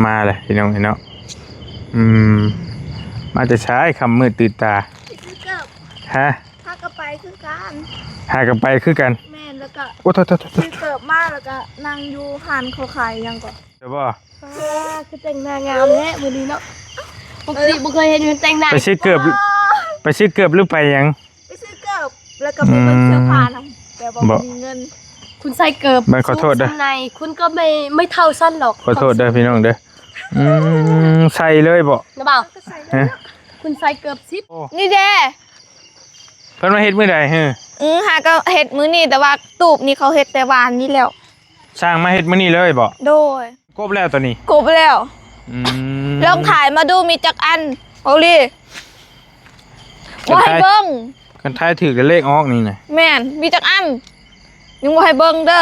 ມາແລ້ວພີ່ນ້ອງເອີຍເນາະ. ອືມ ມາແຕ່ໃສຄ່ຳມືດຕື່ນຕາ? ຊິຊື້ເກີບ. ຮະ? ຫາກໍໄປຄືກັນ. ຫາກໍໄປຄືກັນ. ແມ່ນ. ແລ້ວກໍ ໂອ້ ໂທ້ໆໆ ຊື້ເກີບມາ ແລ້ວກໍນັ່ງຢູ່ຮ້ານເຂົາຂາຍຫຍັງກໍ ແມ່ນບໍ່? ອ່າ ຄືແຕ່ງໜ້າງາມແທ້ມື້ນີ້ເນາະ. ປົກກະຕິບໍ່ເຄີຍເຫັນເພິ່ນແຕ່ງໜ້າ. ໄປຊື້ເກີບ ໄປຊື້ເກີບຫຼືໄປຫຍັງ? ໄປຊື້ເກີບ ແລ້ວກໍໄປເບິ່ງເສື້ອຜ້ານຳ ແຕ່ວ່າບໍ່ມີເງິນ. ຄຸນໃສ່ເກີບ ມັນ ຂໍໂທດເດີ ສູງສ່ຳໃດ ຄຸນກໍໄມ່ ໄມ່ເທົ່າຊັ້ນດອກ. ຂໍໂທດເດີພີ່ນ້ອງເດີ. ອືມ ໃສ່ເລີຍບໍ່? ນະບ່າວ ກໍໃສ່ເລີຍ. ຮະ? ຄຸນໃສ່ເກີບສິບ. ໂອ້ ນີ້ເດ້. ເພິ່ນມາເຮັດມື້ໃດ? ເອີ ຫາກໍເຮັດມື້ນີ້ ແຕ່ວ່າຕູບນີ້ເຂົາເຮັດແຕ່ວານນີ້ແລ້ວ. ຊ່າງມາເຮັດມື້ນີ້ເລີຍບໍ່? ໂດຍ. ກົບແລ້ວຕົວນີ້? ກົບແລ້ວ. ອືມ ລອງຖ່າຍມາດູ ມີຈັກອັນ ເອົາລີ. ບໍ່ໃຫ້ເບິ່ງ. ຄັນຖ່າຍຖືກແລ້ວເລກອອກນີ້ນະ. ແມ່ນ. ມີຈັກອັນ? ຍັງບໍ່ໃຫ້ເບິ່ງເດີ.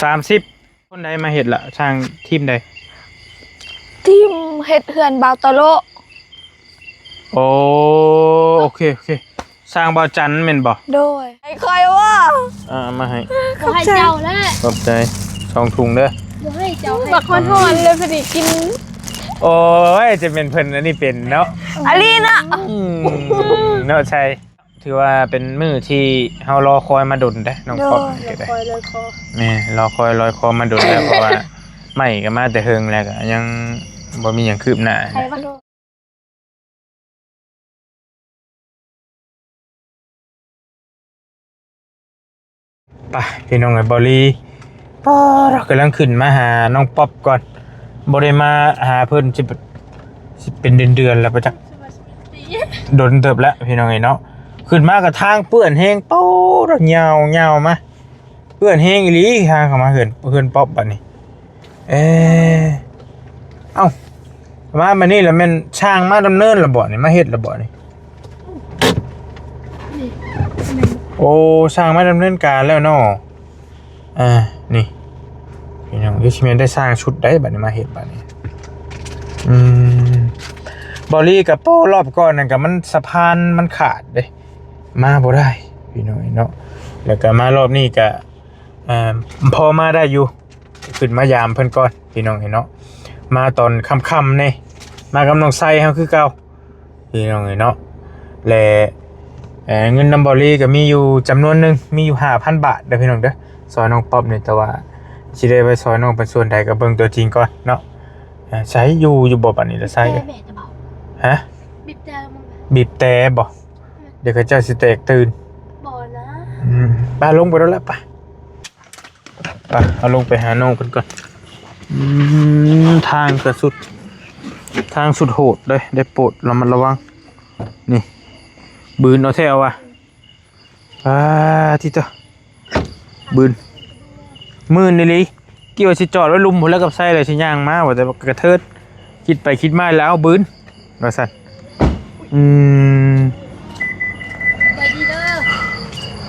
ສາມສິບ. ຄົນໃດມາເຮັດລະ? ຊ່າງທີມໃດ? ທີມເຮັດເຮືອນບ່າວຕະໂລ. ໂອ້ ໂອເຄ ໂອເຄ. ຊ່າງບ່າວຈັນແມ່ນບໍ່? ໂດຍ. ໃຫ້ຂ້ອຍບໍ່? ອ່າ ເອົາມາໃຫ້. ຂໍບໃຈ. ບໍ່ໃຫ້ເຈົ້າແລ້ວ. ຂອບໃຈ. ສອງຖົງເດີ. ບໍ່ໃຫ້ເຈົ້າ. ບັກຮ້ອນໆເລີຍ ພໍດີກິນ. ໂອ້ຍ ຈະແມ່ນເພິ່ນອັນນີ້ເປັນເນາະ. ອາລີເນາະ. ອືມ ເນາະ ໃຊ່. ຖືວ່າເປັນມື້ທີ່ເຮົາລໍຄອຍມາດົນເດ້ ນ້ອງປອບ. ໂດຍ. ແມ່ນ ລໍຄອຍລອຍຄໍມາດົນແລ້ວ ເພາະວ່າໄມ້ກໍມາແຕ່ເຫິງແລ້ວ ກໍຍັງບໍ່ມີຫຍັງຄືບໜ້າ. ໄປພີ່ນ້ອງເອີຍ ເບົາລີ ປ້າ ກຳລັງຂຶ້ນມາຫານ້ອງປອບກ່ອນ. ບໍ່ໄດ້ມາຫາເພິ່ນ ຊິ ຊິເປັນເດືອນໆແລ້ວປະຈັກ ດົນເຕີບແລ້ວພີ່ນ້ອງເອີຍເນາະ. ຂຶ້ນມາກໍທາງເປື້ອນແຮງ ປ້າ ຍາວ ຍາວມາ ເປື້ອນແຮງອີ່ຫຼີ. ທາງເຂົ້າມາເຮືອນ ເຮືອນປອບບັດນີ້. ເອີ ເອົ້າ ມາບັດນີ້ລະແມ່ນຊ່າງມາດຳເນີນລະບໍນີ້ ມາເຮັດລະບໍນີ້? ໂອ້ ຊ່າງມາດຳເນີນການແລ້ວເນາະ. ອ່າ ນີ້ພີ່ນ້ອງ ຄືຊິແມ່ນໄດ້ສ້າງຊຸດໃດບັດນີ້ ມາເຮັດບັດນີ້. ອືມ ເບົາລີກັບໂປ້ລອບກ່ອນນັ້ນກໍມັນສະພານມັນຂາດເດ້ ມາບໍ່ໄດ້ພີ່ນ້ອງເນາະ. ແລ້ວກໍມາລອບນີ້ກໍ ອ່າ ພໍມາໄດ້ຢູ່ ຂຶ້ນມາຢາມເພິ່ນກ່ອນພີ່ນ້ອງເນາະ. ມາຕອນຄ່ຳໆນີ້ ມາກັບນ້ອງໄຊເຮົາຄືເກົ່າ ພີ່ນ້ອງເອີຍເນາະ. ແລະ ເງິນນຳເບົາລີກໍມີຢູ່ຈຳນວນໜຶ່ງ ມີຢູ່ຫ້າພັນບາດເດີພີ່ນ້ອງເດີ ຊ່ອຍນ້ອງປອບນີ້. ແຕ່ວ່າຊິໄດ້ໄປຊ່ອຍນ້ອງເປັນສ່ວນໃດກໍເບິ່ງຕົວຈິງກ່ອນເນາະ. ໃສ ຢູ່ ຢູ່ບໍ່ປານນີ້ລະໄຊ? ຮະ? ບີບແຕ່ບໍ່? ດຽວເຂົາເຈົ້າຊິແຕກຕື່ນ. ບໍ່ນະ. ອືມ ໄປ ລົງໄປໂລດລະ ໄປ ໄປ ເຮົາລົງໄປຫານ້ອງເພິ່ນກ່ອນ. ອືມ ທາງກະສຸດ ທາງສຸດໂຫດເດ້ ໄດ້ໂປດລະມັດລະວັງ. ນີ້ ບືນເອົາແທ້ວ່າ ອ່າ ຕິໂຕ ບືນ ມື່ນອີ່ຫຼີ. ຄິດວ່າຊິຈອດໄວ້ລຸ່ມພຸ້ນແລ້ວກັບໄຊ ແລ້ວຊິຍ່າງມາ ວ່າແຕ່ກະເທີດ ຄິດໄປຄິດມາແລ້ວ ເອົາ ບືນ ວ່າຊັ້ນ. ອືມ ສະບາຍດີເດີ.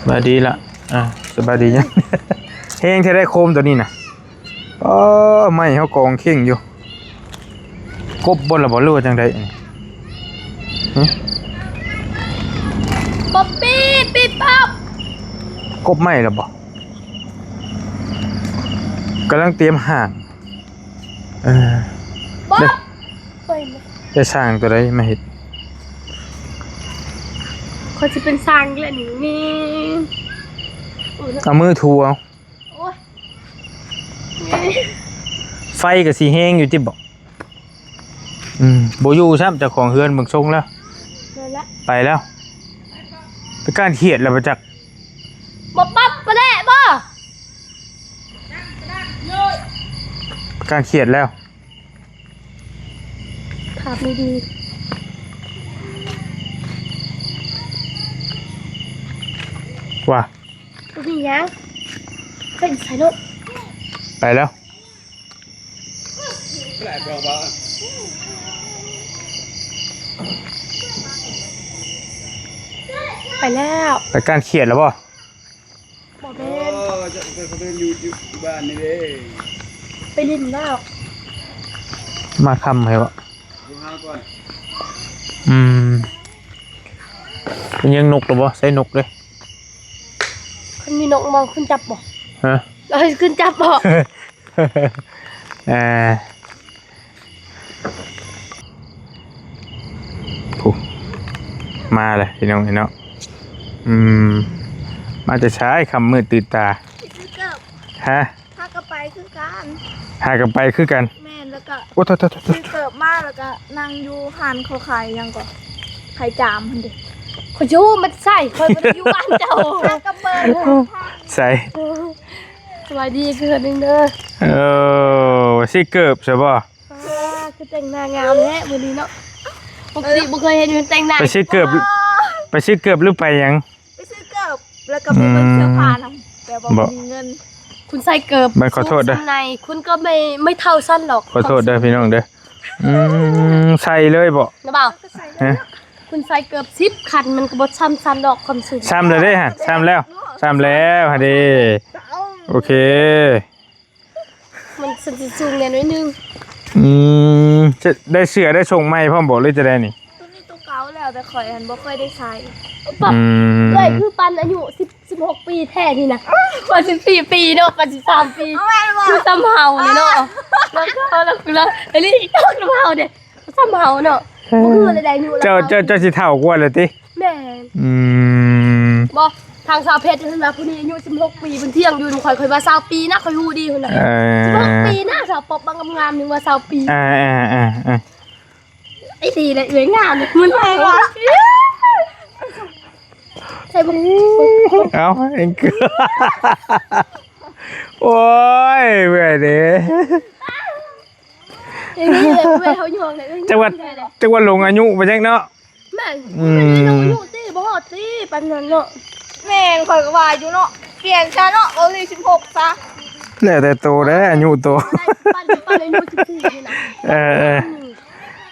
ສະບາຍດີລະ. ອ່າ ສະບາຍດີ. ຫຍັງ ແຮງແທ້ໄດໂຄມໂຕນີ້ນະ. ອໍ ໄມ້ເຮົາກອງເຄັ່ງຢູ່. ກົບບໍ່ລະບໍ່ ຫຼືວ່າຈັ່ງໃດ? ຮະ? ປັອບປີ້ ປີ້ປັອບ ກົບໄມ້ລະບໍ່? ກຳລັງຕຽມຫາງ. ເອີ ບໍ່ ໄດ້ ໄດ້ຊ່າງຕົວໃດມາເຮັດ? ຂ້ອຍຊິເປັນຊ່າງແລ້ວນີ້. ເອົາມືຖູເອົາ. ໂອ້ຍ ໄຟກໍຊິແຮງຢູ່ຕິບໍ? ອືມ ບໍ່ຢູ່ຊ້ຳ ເຈົ້າຂອງເຮືອນເບິ່ງຊົງແລ້ວ. ໄປແລ້ວ ໄປແລ້ວ ໄປກ້ານຂຽດແລ້ວບໍ່ຈັກ. ບໍ່ປັບບໍ່ແລະບໍ່? ໄປກ້ານຂຽດແລ້ວ. ພາບນີ້ດີ ວ່າ ບໍ່ມີຫຍັງ ເປັນໄສໂລດ. ໄປແລ້ວ ໄປແລ້ວ ໄປກ້ານຂຽດແລ້ວບໍ່? ບໍ່ແມ່ນ ເອີ ຈະໄປເດີນຢູ່ ຢູ່ບ້ານນີ້ເດ້ ໄປຫຼິ້ນແລ້ວ ມາຄ່ຳໃຫ້ບໍ່? ອືມ ເປັນຫຍັງນົກລະບໍ່? ໃສ່ນົກເດ້ ຄັນມີນົກມາຂຶ້ນຈັບບໍ່? ຮະ? ເຮົາຂຶ້ນຈັບບໍ່? ເອີ ຜູ້ ມາແລ້ວພີ່ນ້ອງເອີຍເນາະ. ອືມ ມາແຕ່ໃສ ຄ່ຳມືດຕື່ນຕາ? ຮະ? ຫາກໍໄປຄືກັນ ຫາກໍໄປຄືກັນ. ແມ່ນ ແລ້ວກໍ ໂອ້ ໂທ້ໆໆໆ ຊື້ເກີບມາ ແລ້ວກໍນັ່ງຢູ່ຮ້ານເຂົາຂາຍຫຍັງກໍ ຂາຍຈາມຫັ້ນເດ້. ຂ້ອຍຊິຮູ້ມັນໃສ ຂ້ອຍບໍ່ໄດ້ຢູ່ບ້ານເຈົ້າ. ຫາກໍເປີດ ໃສ? ສະບາຍດີອີກເທື່ອໜຶ່ງເດີ. ເອີ ຊື້ເກີບໃຊ່ບໍ່? ປ້າ ຄືແຕ່ງໜ້າງາມແທ້ມື້ນີ້ເນາະ. ປົກກະຕິບໍ່ເຄີຍເຫັນເພິ່ນແຕ່ງໜ້າ. ໄປຊື້ເກີບ ໄປຊື້ເກີບຫຼືໄປຫຍັງ? ໄປຊື້ເກີບ ແລ້ວກໍໄປເບິ່ງເສື້ອຜ້ານຳ ແຕ່ວ່າບໍ່ມີເງິນ. ຄຸນໃສ່ເກີບ ມັນ ຂໍໂທດເດີ ສູງສ່ຳໃນ ຄຸນກໍໄມ່ ໄມ່ເທົ່າຊັ້ນດອກ. ຂໍໂທດເດີພີ່ນ້ອງເດີ. ອືມ ໃສ່ເລີຍບໍ່? ນະບ່າວ ກໍໃສ່ເລີຍ. ຮະ? ຄຸນໃສ່ເກີບສິບຂັ້ນ ມັນກໍບໍ່ສ່ຳຊັ້ນດອກ ຄວາມສູງ. ສ່ຳແລ້ວເດ້ຫັ້ນ ສ່ຳແລ້ວ ສ່ຳແລ້ວຫັ້ນເດ້. ໂອເຄ. ມັນ ສັນຊິສູງແດ່ໜ້ອຍໜຶ່ງ. ອືມ ຈະໄດ້ເສື້ອໄດ້ໂສ້ງໃໝ່ພ້ອມບໍ່ ຫຼືຈະໄດ້ນີ້? ໂຕນີ້ໂຕເກົ່າແລ້ວ ແຕ່ຂ້ອຍຫັ້ນບໍ່ຄ່ອຍໄດ້ໃສ່. ອືມ ເອື້ອຍຄືປານອາຍຸສິບ ສິບຫົກປີແທ້ນີ້ນະ. ປານສິບສີ່ປີເນາະ ປານສິບສາມປີ. ເອົາແມ່ນບໍ່? ຄືສ່ຳເຮົານີ້ເນາະ. ເອີ ແລ້ວກໍ ແລ້ວຄືລະ ອັນນີ້ກໍສ່ຳເຮົາເດ້. ສ່ຳເຮົາເນາະ. ບໍ່ຄືລະໄດ້ອາຍຸລະ. ເຈົ້າ ເຈົ້າ ເຈົ້າຊິເຖົ້າກວ່າລະຕິ? ແມ່ນ. ອືມ ບໍ່ ທາງສາວເພັດເພິ່ນວ່າຜູ້ນີ້ອາຍຸສິບຫົກປີ ເພິ່ນທ່ຽງຢູ່ນຳຂ້ອຍ ຂ້ອຍວ່າຊາວປີນະ ຂ້ອຍຮູ້ດີເພິ່ນນະ. ເອີ ສິບຫົກປີນະ ສາວປອບບາງງາມໆ ຍັງວ່າຊາວປີ. ອ່າໆໆໆ ອີ່ຫຼີແຫຼະ ເອື້ອຍງາມ ມັນແພງວ່າ ໃສ່ບໍ່? ເອົ້າ ເອງ ໂອ້ຍ ເມື່ອຍເດ້. ເອີ ເອື້ອຍເຮົາຍ່ອງເດ້. ຈັກວ່າ ຈັກວ່າຫຼົງອາຍຸໄປຈັກເນາະ. ແມ່ນ. ອືມ ມັນມີນ້ອງຢູ່ຕິ ບໍ່ຮອດຕິປານນັ້ນເນາະ. ແມ່ນ ຂ້ອຍກໍວ່າຢູ່ເນາະ ປ່ຽນຊະເນາະ ເອົາເລີຍສິບຫົກຊະ. ແລ້ວແຕ່ໂຕເດ້ ອາຍຸໂຕ ປານ ປານອາຍຸສິບສີ່ນີ້ນະ. ເອີ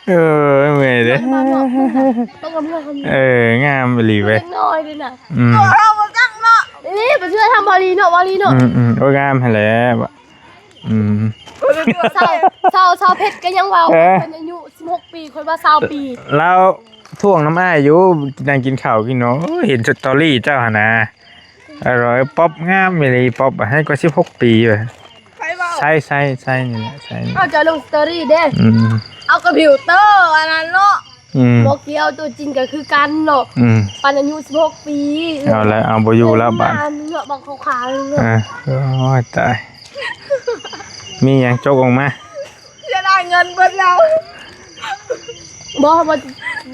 ເອີ ເອີ ເມື່ອຍເດ້. ເອີ ງາມອີ່ຫຼີເວີຍ ນ້ອຍເດ້ນະ. ອືມ ຕົວເຮົາບໍ່ຈັກເນາະ. ນີ້ ບໍ່ເຊື່ອຖາມເວົ້າອີ່ຫຼີເນາະ ເວົ້າອີ່ຫຼີເນາະ. ອືມ ອືມ ໂອ້ຍ ງາມຫັ້ນແຫຼະ. ອືມ ຊາວ ຊາວ ຊາວເພັດກໍຍັງເວົ້າ ເອີ ເພິ່ນອາຍຸສິບຫົກປີ ຂ້ອຍວ່າຊາວປີ. ລາວທ່ວງນຳອ້າຍຢູ່ ນັ່ງກິນເຂົ້າກິນເນາະ ເຫັນສະຕໍຣີເຈົ້າຫັ້ນນະ. ອະ ປອບງາມອີ່ຫຼີ ປອບໃຫ້ກວ່າສິບຫົກປີວ່າ. ໃຜເວົ້າ? ໃຊ່ ໃຊ່ ໃຊ່ນີ້ແຫຼະ ໃຊ່ນີ້. ເອົາ ຈະລົງສະຕໍຣີເດ້. ອືມ ເອົາຄອມພິວເຕີອັນນັ້ນເນາະ. ອືມ ບໍ່ກ່ຽວ ຕົວຈິງກໍຄືກັນເນາະ. ອືມ ປານອາຍຸສິບຫົກປີ. ເອົາລະ ເອົາບໍ່ຢູ່ແລ້ວບາດ ເນາະ ບາງຂາວໆເນາະ. ເອີ ໂອ້ຍ ຕາຍ ມີຫຍັງຈົກອອກມາ. ເສຍດາຍເງິນເບິດແລ້ວ. ບໍ່ ເຮົາບໍ່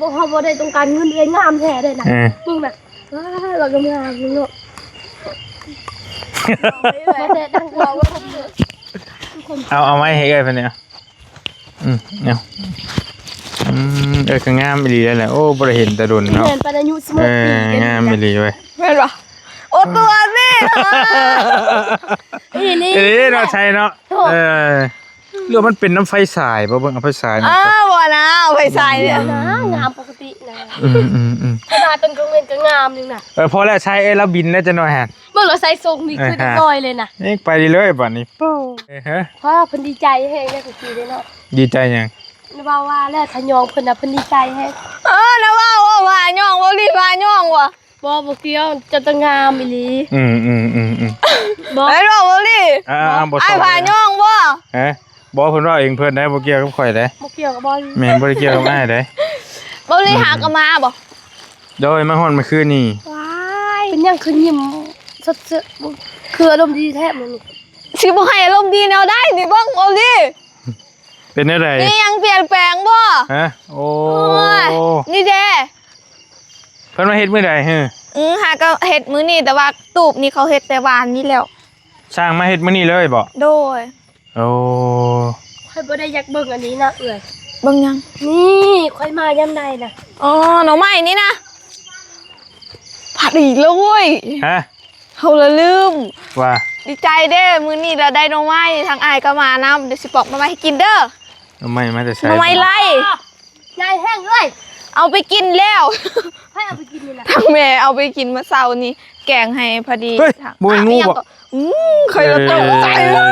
ບໍ່ ເຮົາບໍ່ໄດ້ຕ້ອງການເງິນເລີຍ ງາມແທ້ເດ້ນະ. ເອີ ເບິ່ງນະ ວ້າ ລາວກໍງາມເນາະ. ເອົາ ເອົາໄມ້ໃຫ້ເອື້ອຍເພິ່ນແດ່. ອືມ ເອົາ ອືມ ເອີ ກໍງາມອີ່ຫຼີແລ້ວແຫຼະ. ໂອ້ ບໍ່ໄດ້ເຫັນແຕ່ດົນເນາະ. ແມ່ນ ປານອາຍຸສິບຫົກປີ. ເອີ ງາມອີ່ຫຼີເວີຍ. ແມ່ນບໍ່? ໂອ້ ຕົວນີ້ ອີ່ຫຼີ ອີ່ຫຼີເນາະ ໃຊ່ເນາະ. ໂອ້ ເອີ ຫຼືວ່າມັນເປັນນຳໄຟສາຍບໍ່? ເບິ່ງເອົາໄຟສາຍມາ. ອ້າວ ບໍ່ນະ ເອົາໄຟສາຍນີ້ ງາມ ງາມປົກກະຕິນະ. ອືມໆໆ ຂະໜາດຕອນກາງເວັນກໍງາມຢູ່ນະ. ເອີ ພໍແລ້ວ ໃສ່ ເອີ ລາວບິນແລ້ວຈັກໜ່ອຍຫັ້ນ. ເບິ່ງລາວໃສ່ຊົງນີ້ ເອີ ຄືເດັກນ້ອຍເລີຍນະ. ນີ້ໄປດີເລີຍບາດນີ້. ໂອ້ ເອີ ຮະ ເພິ່ນດີໃຈແຮງເດ້ ຄືເດ້ເນາະ. ດີໃຈຫຍັງ? ນະວ່າວ່າແລ້ວ ຖ້າຍ້ອງເພິ່ນນະ ເພິ່ນດີໃຈແຮງ. ເອີ ນະວ່າວ່າ ວ່າຍ້ອງ ເວົ້າລີວ່າຍ້ອງວ່າ. ບໍ່ ບໍ່ກ່ຽວ ເຈົ້າຕ້ອງງາມອີ່ຫຼີ. ອືມໆໆໆ ບໍ່ ໄດ້ບອກເວົ້າລີ. ອ່າ ບໍ່ ອ້າຍພາຍ້ອງບໍ່? ຮະ ບໍ່ ເພິ່ນເວົ້າເອງເພິ່ນໄດ໋ ບໍ່ກ່ຽວກັບຂ້ອຍໄດ໋. ບໍ່ກ່ຽວກັບເວົ້າລີ. ແມ່ນ ບໍ່ໄດ້ກ່ຽວກັບອ້າຍໄດ໋. ເວົ້າລີ ອືມ ຫາກໍມາບໍ່? ໂດຍ ມາຮອດມື້ຄືນນີ້. ວ້າຍ ເປັນຫຍັງຄືຍິ້ມສົດຊື່ນ ຄືອາລົມດີແທ້ມື້ນີ້. ຊິບໍ່ໃຫ້ອາລົມດີແນວໃດນີ້ ເບິ່ງເວົ້າລີ. ເປັນແນວໃດ? ມີຫຍັງປ່ຽນແປງບໍ່? ຮະ? ໂອ້ ໂອ້ຍ ນີ້ເດ້. ເພິ່ນມາເຮັດມື້ໃດ? ອື ຫາກໍເຮັດມື້ນີ້ ແຕ່ວ່າຕູບນີ້ເຂົາເຮັດແຕ່ວານນີ້ແລ້ວ. ຊ່າງມາເຮັດມື້ນີ້ເລີຍບໍ່? ໂດຍ. ໂອ້ ຂ້ອຍບໍ່ໄດ້ຢາກເບິ່ງອັນນີ້ນະເອື້ອຍ. ເບິ່ງຫຍັງ? ນີ້ ຂ້ອຍມາຍາມໃດນະ? ອໍ ໜໍ່ໄມ້ນີ້ນະ ພໍດີເລີຍ. ຮະ? ເຮົາລະລືມວ່າ ດີໃຈເດ້ ມື້ນີ້ລະໄດ້ໜໍ່ໄມ້ ທາງອ້າຍກໍມານຳ ດຽວຊິປອກໜໍ່ໄມ້ໃຫ້ກິນເດີ. ໜໍ່ໄມ້ມາແຕ່ໃສ? ໜໍ່ໄມ້ໄລ່ ໃຫຍ່ແຮງເອີຍ. ເອົາໄປກິນແລ້ວ. ໃຜເອົາໄປກິນນີ້ນະ? ທາງແມ່ເອົາໄປກິນມື້ເຊົ້ານີ້ ແກງໃຫ້ພໍດີ. ເຮີ້ຍ ບໍ່ແມ່ນງູບໍ່? ອື ຂ້ອຍລະຕົກໃຈ. ເອີ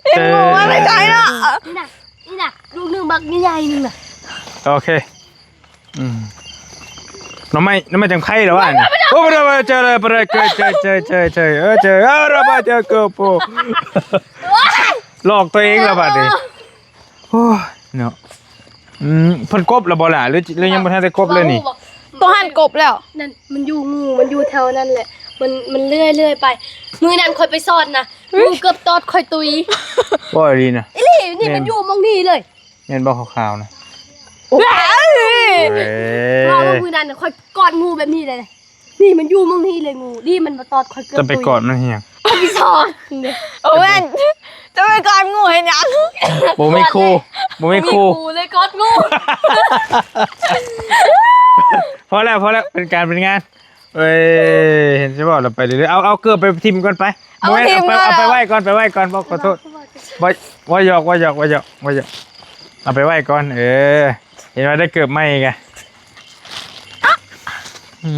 ເຫັນງູມາແຕ່ໃສເນາະ? ນີ້ນະ ນີ້ນະ ລູກໜຶ່ງບັກໃຫຍ່ໆ ໜຶ່ງນະ. ໂອເຄ. ອືມ ໜໍ່ໄມ້ ໜໍ່ໄມ້ຈັງໄຄແລ້ວວ່ານີ້. ໂອ້ ບໍ່ໄດ້ ບໍ່ໄດ້ ເຈີແລ້ວ ບໍ່ໄດ້ ເຈີ ເຈີ ເຈີ ເຈີ ເຈີ ເອີ ເຈີ ເອີ ລະບາດ ເຈີ ໂກໂປ. ໂອ້ຍ ຫຼອກຕົວເອງລະບາດນີ້. ໂອ້ຍເນາະ. ອືມ ເພິ່ນກົບລະບໍ່ລະ ຫຼື ຫຼືຍັງບໍ່ທັນໄດ້ກົບເລີຍນີ້? ໂຕຫັ້ນກົບແລ້ວ. ນັ້ນມັນຢູ່ ງູມັນຢູ່ແຖວນັ້ນແຫຼະ ມັນ ມັນເລື່ອຍໆໄປ. ມື້ນັ້ນຂ້ອຍໄປສອນນະ ງູເກືອບຕອດຂ້ອຍຕຸຍ. ເວົ້າອີ່ຫຼີນະ? ອີ່ຫຼີ ນີ້ມັນຢູ່ໝ່ອງນີ້ເລີຍ. ແມ່ນບໍ່ຂາວໆນະ? ໂອ້ຍ ເວົ້າວ່າມື້ນັ້ນຂ້ອຍກອດງູແບບນີ້ເລີຍ. ນີ້ມັນຢູ່ໝ່ອງນີ້ເລີຍງູ ນີ້ມັນມາຕອດຂ້ອຍເກືອບ. ຈະໄປກອດມັນເຮັດຫຍັງ? ໄປສອນ. ໂອ້ແມ່ນ ຈະໄປກອດງູເຮັດຫຍັງ? ບໍ່ມີຄູ່ ບໍ່ມີຄູ່ ບໍ່ມີຄູ່ເລີຍກອດງູ. ພໍແລ້ວ ພໍແລ້ວ ເປັນການເປັນງານ. ເອີຍ ເຫັນຊິເວົ້າແລ້ວໄປເລື້ອຍໆ. ເອົາ ເອົາເກີບໄປຖິ້ມກ່ອນໄປ. ເອົາ ບໍ່ແມ່ນ ຖິ້ມ ເອົາໄປ ເອົາໄປໄວ້ກ່ອນ ໄປໄວ້ກ່ອນ ບໍ່ ຂໍໂທດ. ບໍ່ ບໍ່ ຫຍອກ ບໍ່ຫຍອກ ບໍ່ຫຍອກ ບໍ່ຫຍອກ. ເອົາໄປໄວ້ກ່ອນ. ເອີ ເຫັນວ່າໄດ້ເກີບໃໝ່ກະ. ອື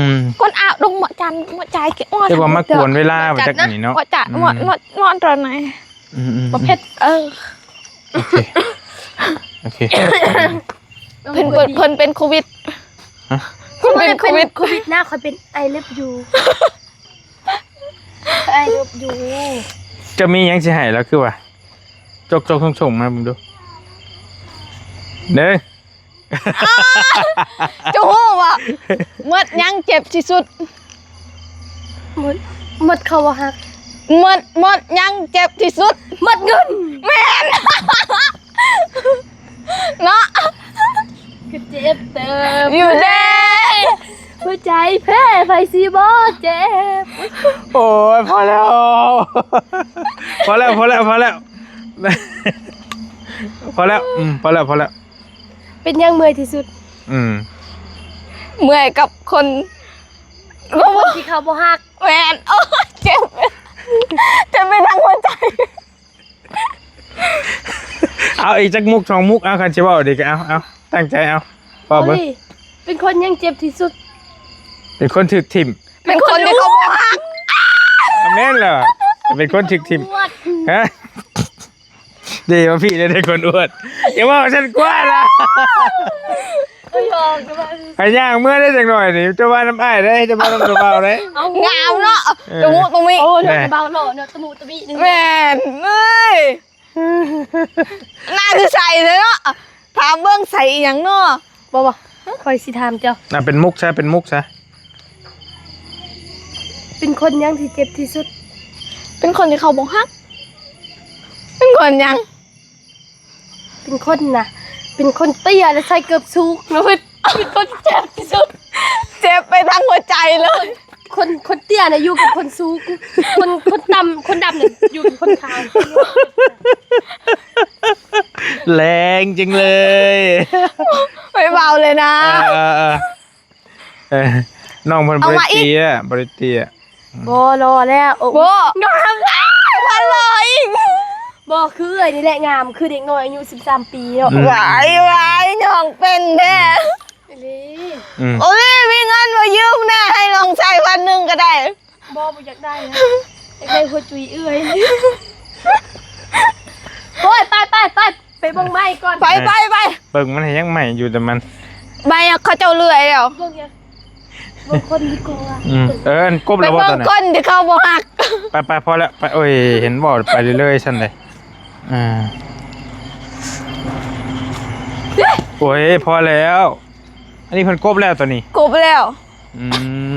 ມ ຄົນອາວ ດົງໝໍຈັນ ໝໍຈາຍ ເຈົ້າວ່າມາກວນເວລາວ່າຈັກນີ້ເນາະ. ໝໍຈັນ ໝໍ ໝໍ ໝໍຕອນໃດ? ອືມໆໆ ບໍ່ເຜັດ. ເອີ ໂອເຄ ໂອເຄ. ເພິ່ນ ເພິ່ນ ເພິ່ນເປັນໂຄວິດ. ຮະ? ເພິ່ນເປັນໂຄວິດ ໂຄວິດນະ. ຂ້ອຍເປັນ I love you I love you. ຈະມີຫຍັງຊິໃຫ້ລະ ຄືວ່າ ຈົກໆຊົງໆມາເບິ່ງດູ. ເດີ ເຈົ້າຮູ້ບໍ່ ໝົດຫຍັງເຈັບທີ່ສຸດ? ໝົດ ໝົດເຂົາບໍ່ຮັກ. ໝົດ ໝົດຫຍັງເຈັບທີ່ສຸດ? ໝົດເງິນ. ແມ່ນ ເນາະ ກໍເຈັບເຕີບຢູ່ເດ້ ຫົວໃຈແພ້ໃຜຊິບໍ່ເຈັບ. ໂອ້ຍ ພໍແລ້ວ ພໍແລ້ວ ພໍແລ້ວ ພໍແລ້ວ ພໍແລ້ວ ອືມ ພໍແລ້ວ ພໍແລ້ວ. ເປັນຫຍັງເມື່ອຍທີ່ສຸດ? ອືມ ເມື່ອຍກັບຄົນ ຄົນທີ່ເຂົາບໍ່ຮັກ. ແມ່ນ. ໂອ້ຍ ເຈັບ ເຈັບໄປທັງຫົວໃຈ. ເອົາອີກຈັກມຸກສອງມຸກ ເອົາ ຄັນຊິເວົ້າດີກໍເອົາ ເອົາ ຕັ້ງໃຈເອົາ ເວົ້າເບິ່ງ. ໂອ້ຍ ເປັນຄົນຫຍັງເຈັບທີ່ສຸດ? ເປັນຄົນຖືກຖິ້ມ. ເປັນຄົນທີ່ເຂົາບໍ່ຮັກ. ແມ່ນແລ້ວ ເປັນຄົນຖືກຖິ້ມ. ຮະ? ເດ້ວ່າພີ່ເດ້ຄົນອວດ. ຢ່າເວົ້າຊັ້ນກວ່າລະ. ໃຫ້ຍ່າງເມືອໄດ້ຈັກໜ້ອຍນີ້ ຈະວ່ານຳອ້າຍໄດ້ ຈະເວົ້ານຳຕາເບົາໄດ້. ເອົາ ງາມເນາະ ເອີ ຕະມຸຕະມິ. ໂອ້ ເນາະ ຕາເບົາຫຼໍ່ເນາະ ຕະມຸຕະມິ. ແມ່ນ ເອີຍ ໜ້າຄືໃສແທ້ເນາະ. ຖາມເບິ່ງໃສອີ່ຫຍັງເນາະ. ບໍ່ ບໍ່ ຂ້ອຍຊິຖາມເຈົ້າ. ອ່າ ເປັນມຸກຊະ ເປັນມຸກຊະ. ເປັນຄົນຫຍັງທີ່ເຈັບທີ່ສຸດ? ເປັນຄົນທີ່ເຂົາບໍ່ຮັກ. ເປັນຄົນຫຍັງ? ເປັນຄົນນະ ເປັນຄົນເຕ້ຍ ແລະ ໃສ່ເກີບສູງ ເປັນຄົນເຈັບທີ່ສຸດ. ເຈັບໄປທັງຫົວໃຈເລີຍ. ຄົນ ຄົນເຕ້ຍນະຢູ່ກັບຄົນສູງ ຄົນ ຄົນຕ່ຳ ຄົນດຳນະຢູ່ກັບຄົນຂາວ. ແຮງຈັ່ງເລີຍ. ໄປເວົ້າເລີຍນະ. ເອີ ເອີ ເອີ. ເອີ ນ້ອງເພິ່ນບໍ່ໄດ້ເຕ້ຍ ບໍ່ໄດ້ເຕ້ຍ. ບໍ່ ຫຼໍ່ແລ້ວ. ໂອ້ ບໍ່ ງາມ ພັນຫຼໍ່ອີກ. ບໍ່ ຄືເອື້ອຍນີ້ແຫຼະງາມ ຄືເດັກນ້ອຍອາຍຸສິບສາມປີເນາະ. ອືມ ຫວາຍ ຫວາຍ ນ້ອງເປັນແທ້. ອີ່ຫຼີ. ອືມ ໂອ້ຍ ມີເງິນບໍ່ຢືມແດ່ ໃຫ້ນ້ອງໃຊ້ພັນໜຶ່ງກໍໄດ້. ບໍ່ ບໍ່ຢາກໄດ້ນະ ຢາກໄດ້ຫົວຈຸ້ຍເອື້ອຍ. ໂອ້ຍ ໄປ ໄປ ໄປ ໄປເບິ່ງໄມ້ກ່ອນ. ໄປ ໄປ ໄປ ເບິ່ງມັນໃຫ້ຍັງໃໝ່ຢູ່ ແຕ່ມັນ ໃບເຂົາເຈົ້າເລື່ອຍແລ້ວ. ເບິ່ງຫຍັງ? ເບິ່ງຄົນດີກວ່າ. ອືມ ເອີ ອັນກົບແລ້ວບໍ່ຕອນນັ້ນ? ໄປເບິ່ງຄົນທີ່ເຂົາບໍ່ຮັກ. ໄປ ໄປ ພໍແລ້ວ ໄປ. ໂອ້ຍ ເຫັນບໍ່ ໄປເລື້ອຍໆຊັ້ນເດ້. ອ່າ ໂອ້ຍ ພໍແລ້ວ. ອັນນີ້ເພິ່ນກົບແລ້ວຕອນນີ້? ກົບແລ້ວ. ອື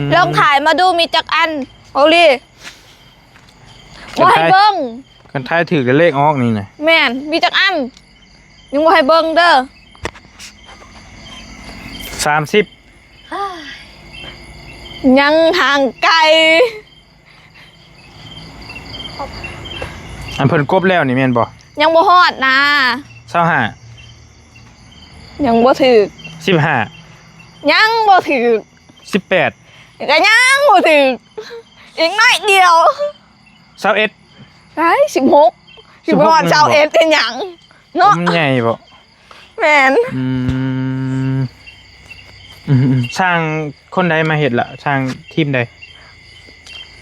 ມ ລອງຖ່າຍມາດູ ມີຈັກອັນ? ເອົາລີ. ບໍ່ໃຫ້ເບິ່ງ. ຄັນຖ່າຍຖືກແລ້ວເລກອອກນີ້ນະ. ແມ່ນ. ມີຈັກອັນ? ຍັງບໍ່ໃຫ້ເບິ່ງເດີ. ສາມສິບ. ຍັງຫ່າງໄກ. ອັນເພິ່ນກົບແລ້ວນີ້ແມ່ນບໍ່? ຍັງບໍ່ຮອດນາ. ຊາວຫ້າ. ຍັງບໍ່ຖືກ. ສິບຫ້າ. ຍັງບໍ່ຖືກ. ສິບແປດ. ກໍຍັງບໍ່ຖືກ. ອີກໜ້ອຍດຽວ. ຊາວເອັດ. ໄດ້ ສິບຫົກ. ສິບຫົກ ຊິບໍ່ຮອດຊາວເອັດເຮັດຫຍັງເນາະ? ມັນໃຫຍ່ບໍ່? ແມ່ນ. ອືມ ອືມໆ ຊ່າງຄົນໃດມາເຮັດລະ? ຊ່າງທີມໃດ?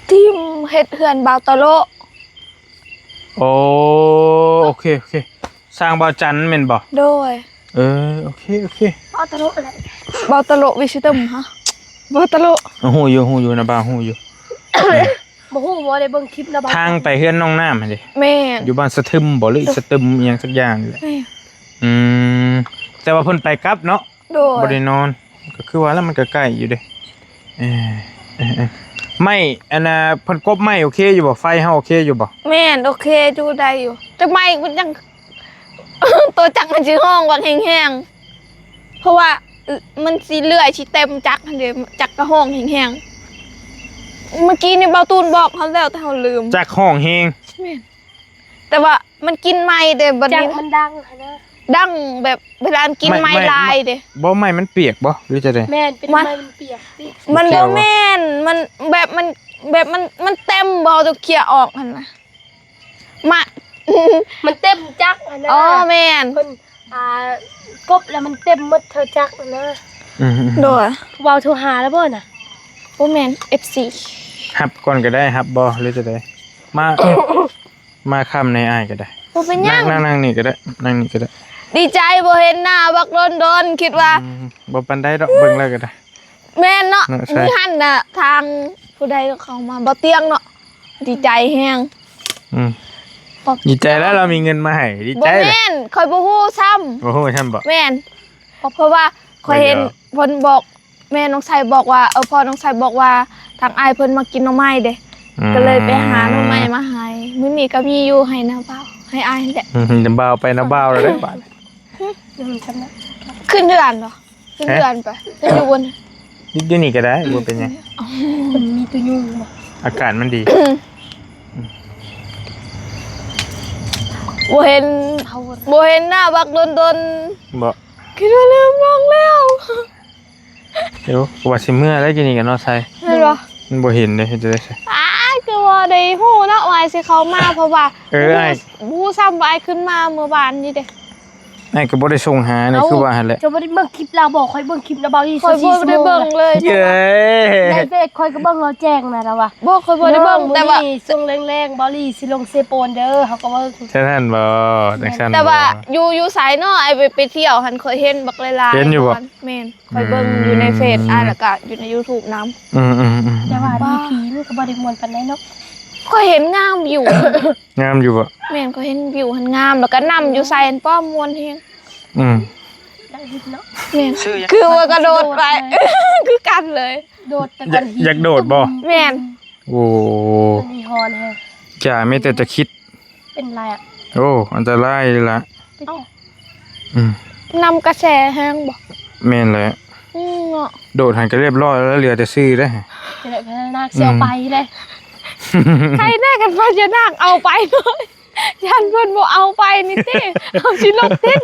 ທີມເຮັດເຮືອນບ່າວຕະໂລະ. ໂອ້ ໂອເຄ ໂອເຄ. ຊ່າງບ່າວຈັນແມ່ນບໍ່? ໂດຍ. ເອີ ໂອເຄ ໂອເຄ. ບ່າວຕະໂລະແຫຼະ. ບ່າວຕະໂລະວິຊິເຕີມ ຮະ? ບ່າວຕະໂລະ. ຮູ້ຢູ່ ຮູ້ຢູ່ ນະບ່າວຮູ້ຢູ່. ບໍ່ຮູ້ບໍ່ໄດ້ເບິ່ງຄລິບນະບ່າວ. ທາງໄປເຮືອນນ້ອງນ້ຳຫັ້ນເດ. ແມ່ ຢູ່ບ້ານສະທຶມບໍ່ ຫຼືສະຕຶມ ອີ່ຫຍັງສັກຢ່າງນີ້ແຫຼະ. ແມ່ນ. ອືມ ແຕ່ວ່າເພິ່ນໄປກັບເນາະ. ໂດຍ. ບໍ່ໄດ້ນອນ ກໍຄືວ່າແລ້ວ ມັນກໍໃກ້ຢູ່ເດ້. ເອີ ເອີ ເອີ ໄມ້ ອັນນ່າ ເພິ່ນກົບໄມ້ໂອເຄຢູ່ບໍ່? ໄຟເຮົາໂອເຄຢູ່ບໍ່? ແມ່ນ ໂອເຄຢູ່ ໄດ້ຢູ່ ແຕ່ໄມ້ມັນຍັງ ໂຕຈັກມັນຊິຮ້ອງບັກແຮງໆ ເພາະວ່າ ມັນຊິເລື່ອຍ ຊິເຕັມຈັກຫັ້ນເດ້ ຈັກກໍຮ້ອງແຮງໆ. ເມື່ອກີ້ນີ້ເບົາຕູນບອກເຮົາແລ້ວ ແຕ່ເຮົາລືມ. ຈັກຮ້ອງແຮງ. ແມ່ນ. ແຕ່ວ່າມັນກິນໄມ້ເດ້ ບັດນີ້ ຈັກມັນດັງຫັ້ນນະ ດັງແບບເວລາມັນກິນໄມ້ ໄມ້ ໄມ້ຫຼາຍເດ້. ບໍ່ ໄມ້ມັນປຽກບໍ່ ຫຼືຈັ່ງໃດ? ແມ່ນ ເປັນໄມ້ມັນປຽກຕິ. ມັນບໍ່ແມ່ນ ມັນແບບ ມັນແບບ ມັນ ມັນເຕັມບໍ່ ເຮົາຕ້ອງເຄຍອອກຫັ້ນນະ. ມາ ມັນເຕັມຈັກຫັ້ນນະ. ອໍ ແມ່ນ ເພິ່ນ ອ່າ ກົບແລ້ວມັນເຕັມໝົດເທົ່າຈັກຫັ້ນນະ. ອືມໆໆ ໂດຍ. ຜູ້ບ່າວໂທຫາແລ້ວບໍ່ນະ? ບໍ່ແມ່ນ ເອັຟຊີ ຮັບກ່ອນກໍໄດ້. ຮັບບໍ່ ຫຼືຈັ່ງໃດ? ມາ ມາຄ້ຳໃນອ້າຍກໍໄດ້. ບໍ່ເປັນຫຍັງ ນັ່ງ ນັ່ງນີ້ກໍໄດ້ ນັ່ງນີ້ກໍໄດ້. ດີໃຈບໍ່ເຫັນໜ້າບັກດົນໆ ຄິດວ່າ ອືມ ບໍ່ປານໃດດອກ ເບິ່ງແລ້ວກໍໄດ້. ແມ່ນເນາະ ເນາະ ໃຊ່ ມື້ຫັ້ນນະ ທາງຜູ້ໃດກໍເຂົ້າມາ ບໍ່ຕຽງເນາະ ດີໃຈແຮງ. ອືມ ຂອບ ດີໃຈແລ້ວ ລາວມີເງິນມາໃຫ້ ດີໃຈ. ບໍ່ແມ່ນ ຂ້ອຍບໍ່ຮູ້ຊ້ຳ. ບໍ່ຮູ້ຊ້ຳບໍ? ແມ່ນ ເພາະວ່າຂ້ອຍເຫັນ ຂ້ອຍຢອກ ເພິ່ນບອກ ແມ່ນ້ອງໄຊບອກວ່າ ເອີ ພໍ່ນ້ອງໄຊບອກວ່າ ທາງອ້າຍເພິ່ນມາກິນໜໍ່ໄມ້ເດ້ ອືມ ກໍເລີຍໄປຫາໜໍ່ໄມ້ມາໃຫ້. ມື້ນີ້ກໍມີຢູ່ໃຫ້ນ້າບ່າວ ໃຫ້ອ້າຍແຫຼະ. ອືມ ນ້າບ່າວໄປ ນ້າບ່າວແລ້ວເດ້ບາດ. ຂຶ້ນເຮືອນບໍ່? ຂຶ້ນເຮືອນໄປ ຂຶ້ນຢູ່ບົນ ຢູ່ ຢູ່ນີ້ກໍໄດ້ ບໍ່ເປັນຫຍັງ. ມັນມີຕົວຍຸງບໍ່? ອາກາດມັນດີ. ບໍ່ເຫັນ ບໍ່ເຫັນໜ້າບັກດົນໆ ບໍ່? ຄິດວ່າລືມນ້ອງແລ້ວ. ເອີ ວ່າຊິເມືອແລ້ວ ຢູ່ນີ້ກັນເນາະ ໄຊ. ແມ່ນບໍ່? ມັນບໍ່ເຫັນເດ້ ເຮັດຈັ່ງໃດ? ອ້າຍ ກໍບໍ່ໄດ້ຮູ້ເນາະວ່າຊິເຂົ້າມາ ເພາະວ່າ ເອີ ອ້າຍ ບໍ່ຮູ້ຊ້ຳວ່າອ້າຍຂຶ້ນມາມື້ວານນີ້ເດ້. ອ້າຍກໍບໍ່ໄດ້ສົ່ງຫານີ້ ເອົ້າ ຄືວ່າຫັ້ນແຫຼະ. ເຈົ້າບໍ່ໄດ້ເບິ່ງຄລິບລາວບໍ່? ຂ້ອຍເບິ່ງຄລິບນະ ເບົາລີ ຊາວສີ່ຊົ່ວໂມງ. ຂ້ອຍບໍ່ໄດ້ເບິ່ງເລີຍ. ເອີຍ ໃນເຟສຂ້ອຍກໍເບິ່ງລາວແຈ້ງນະ ລາວວ່າ ບໍ່ ຂ້ອຍບໍ່ໄດ້ເບິ່ງ. ແຕ່ວ່າຊ່ວງແລງໆ ເບົາລີຊິລົງເຊໂປນເດີ ເຮົາກໍເບິ່ງ. ຊັ້ນຫັ້ນບໍ່? ຈັ່ງຊັ້ນບໍ່? ແຕ່ວ່າຢູ່ ຢູ່ໃສເນາະ? ອ້າຍໄປ ໄປທ່ຽວຫັ້ນ ຂ້ອຍເຫັນບັກຫຼາຍໆ. ເຫັນຢູ່ບໍ່? ແມ່ນ ຂ້ອຍເບິ່ງຢູ່ໃນເຟສອ້າຍ ແລ້ວກໍຢູ່ໃນຢູທູບນຳ. ອືມໆໆ ແຕ່ວ່າມີຜີມັນກໍບໍ່ໄດ້ມ່ວນປານໃດເນາະ. ຂ້ອຍເຫັນງາມຢູ່. ງາມຢູ່ບໍ່? ແມ່ນ ຂ້ອຍເຫັນວິວຫັ້ນງາມ ແລ້ວກໍນ້ຳຢູ່ໃສຫັ້ນ ປ້ອມມ່ວນແຮງ. ອືມ ຢາກເຫັນເນາະ. ແມ່ນ ຄືວ່າກະໂດດໄປ ຄືກັນເລີຍ. ໂດດແຕ່ກັນ ຢາກ ຢາກໂດດບໍ່? ແມ່ນ. ໂອ້ ອັນນີ້ຮ້ອນແຮງ. ຢ່າ ມີແຕ່ຈະຄິດ ເປັນລະ. ໂອ້ ອັນຕະລາຍລະ. ເປັນ ເອົ້າ ອືມ ນ້ຳກະແສແຮງບໍ່? ແມ່ນແຫຼະ. ອືມ ເນາະ ໂດດຫັ້ນກໍລຽບຮ້ອຍແລ້ວ ເຫຼືອແຕ່ຊື່ເດ້. ຈະໄດ້ພະຍານາກຊິເອົາໄປເດ້. ອືມ ໃຄແນ່ຄັນພະຍານາກເອົາໄປເລີຍ. ຢ້ານເພິ່ນບໍ່ເອົາໄປນີ້ຕິ ເຮົາຊິຫຼົບຖິ້ມ.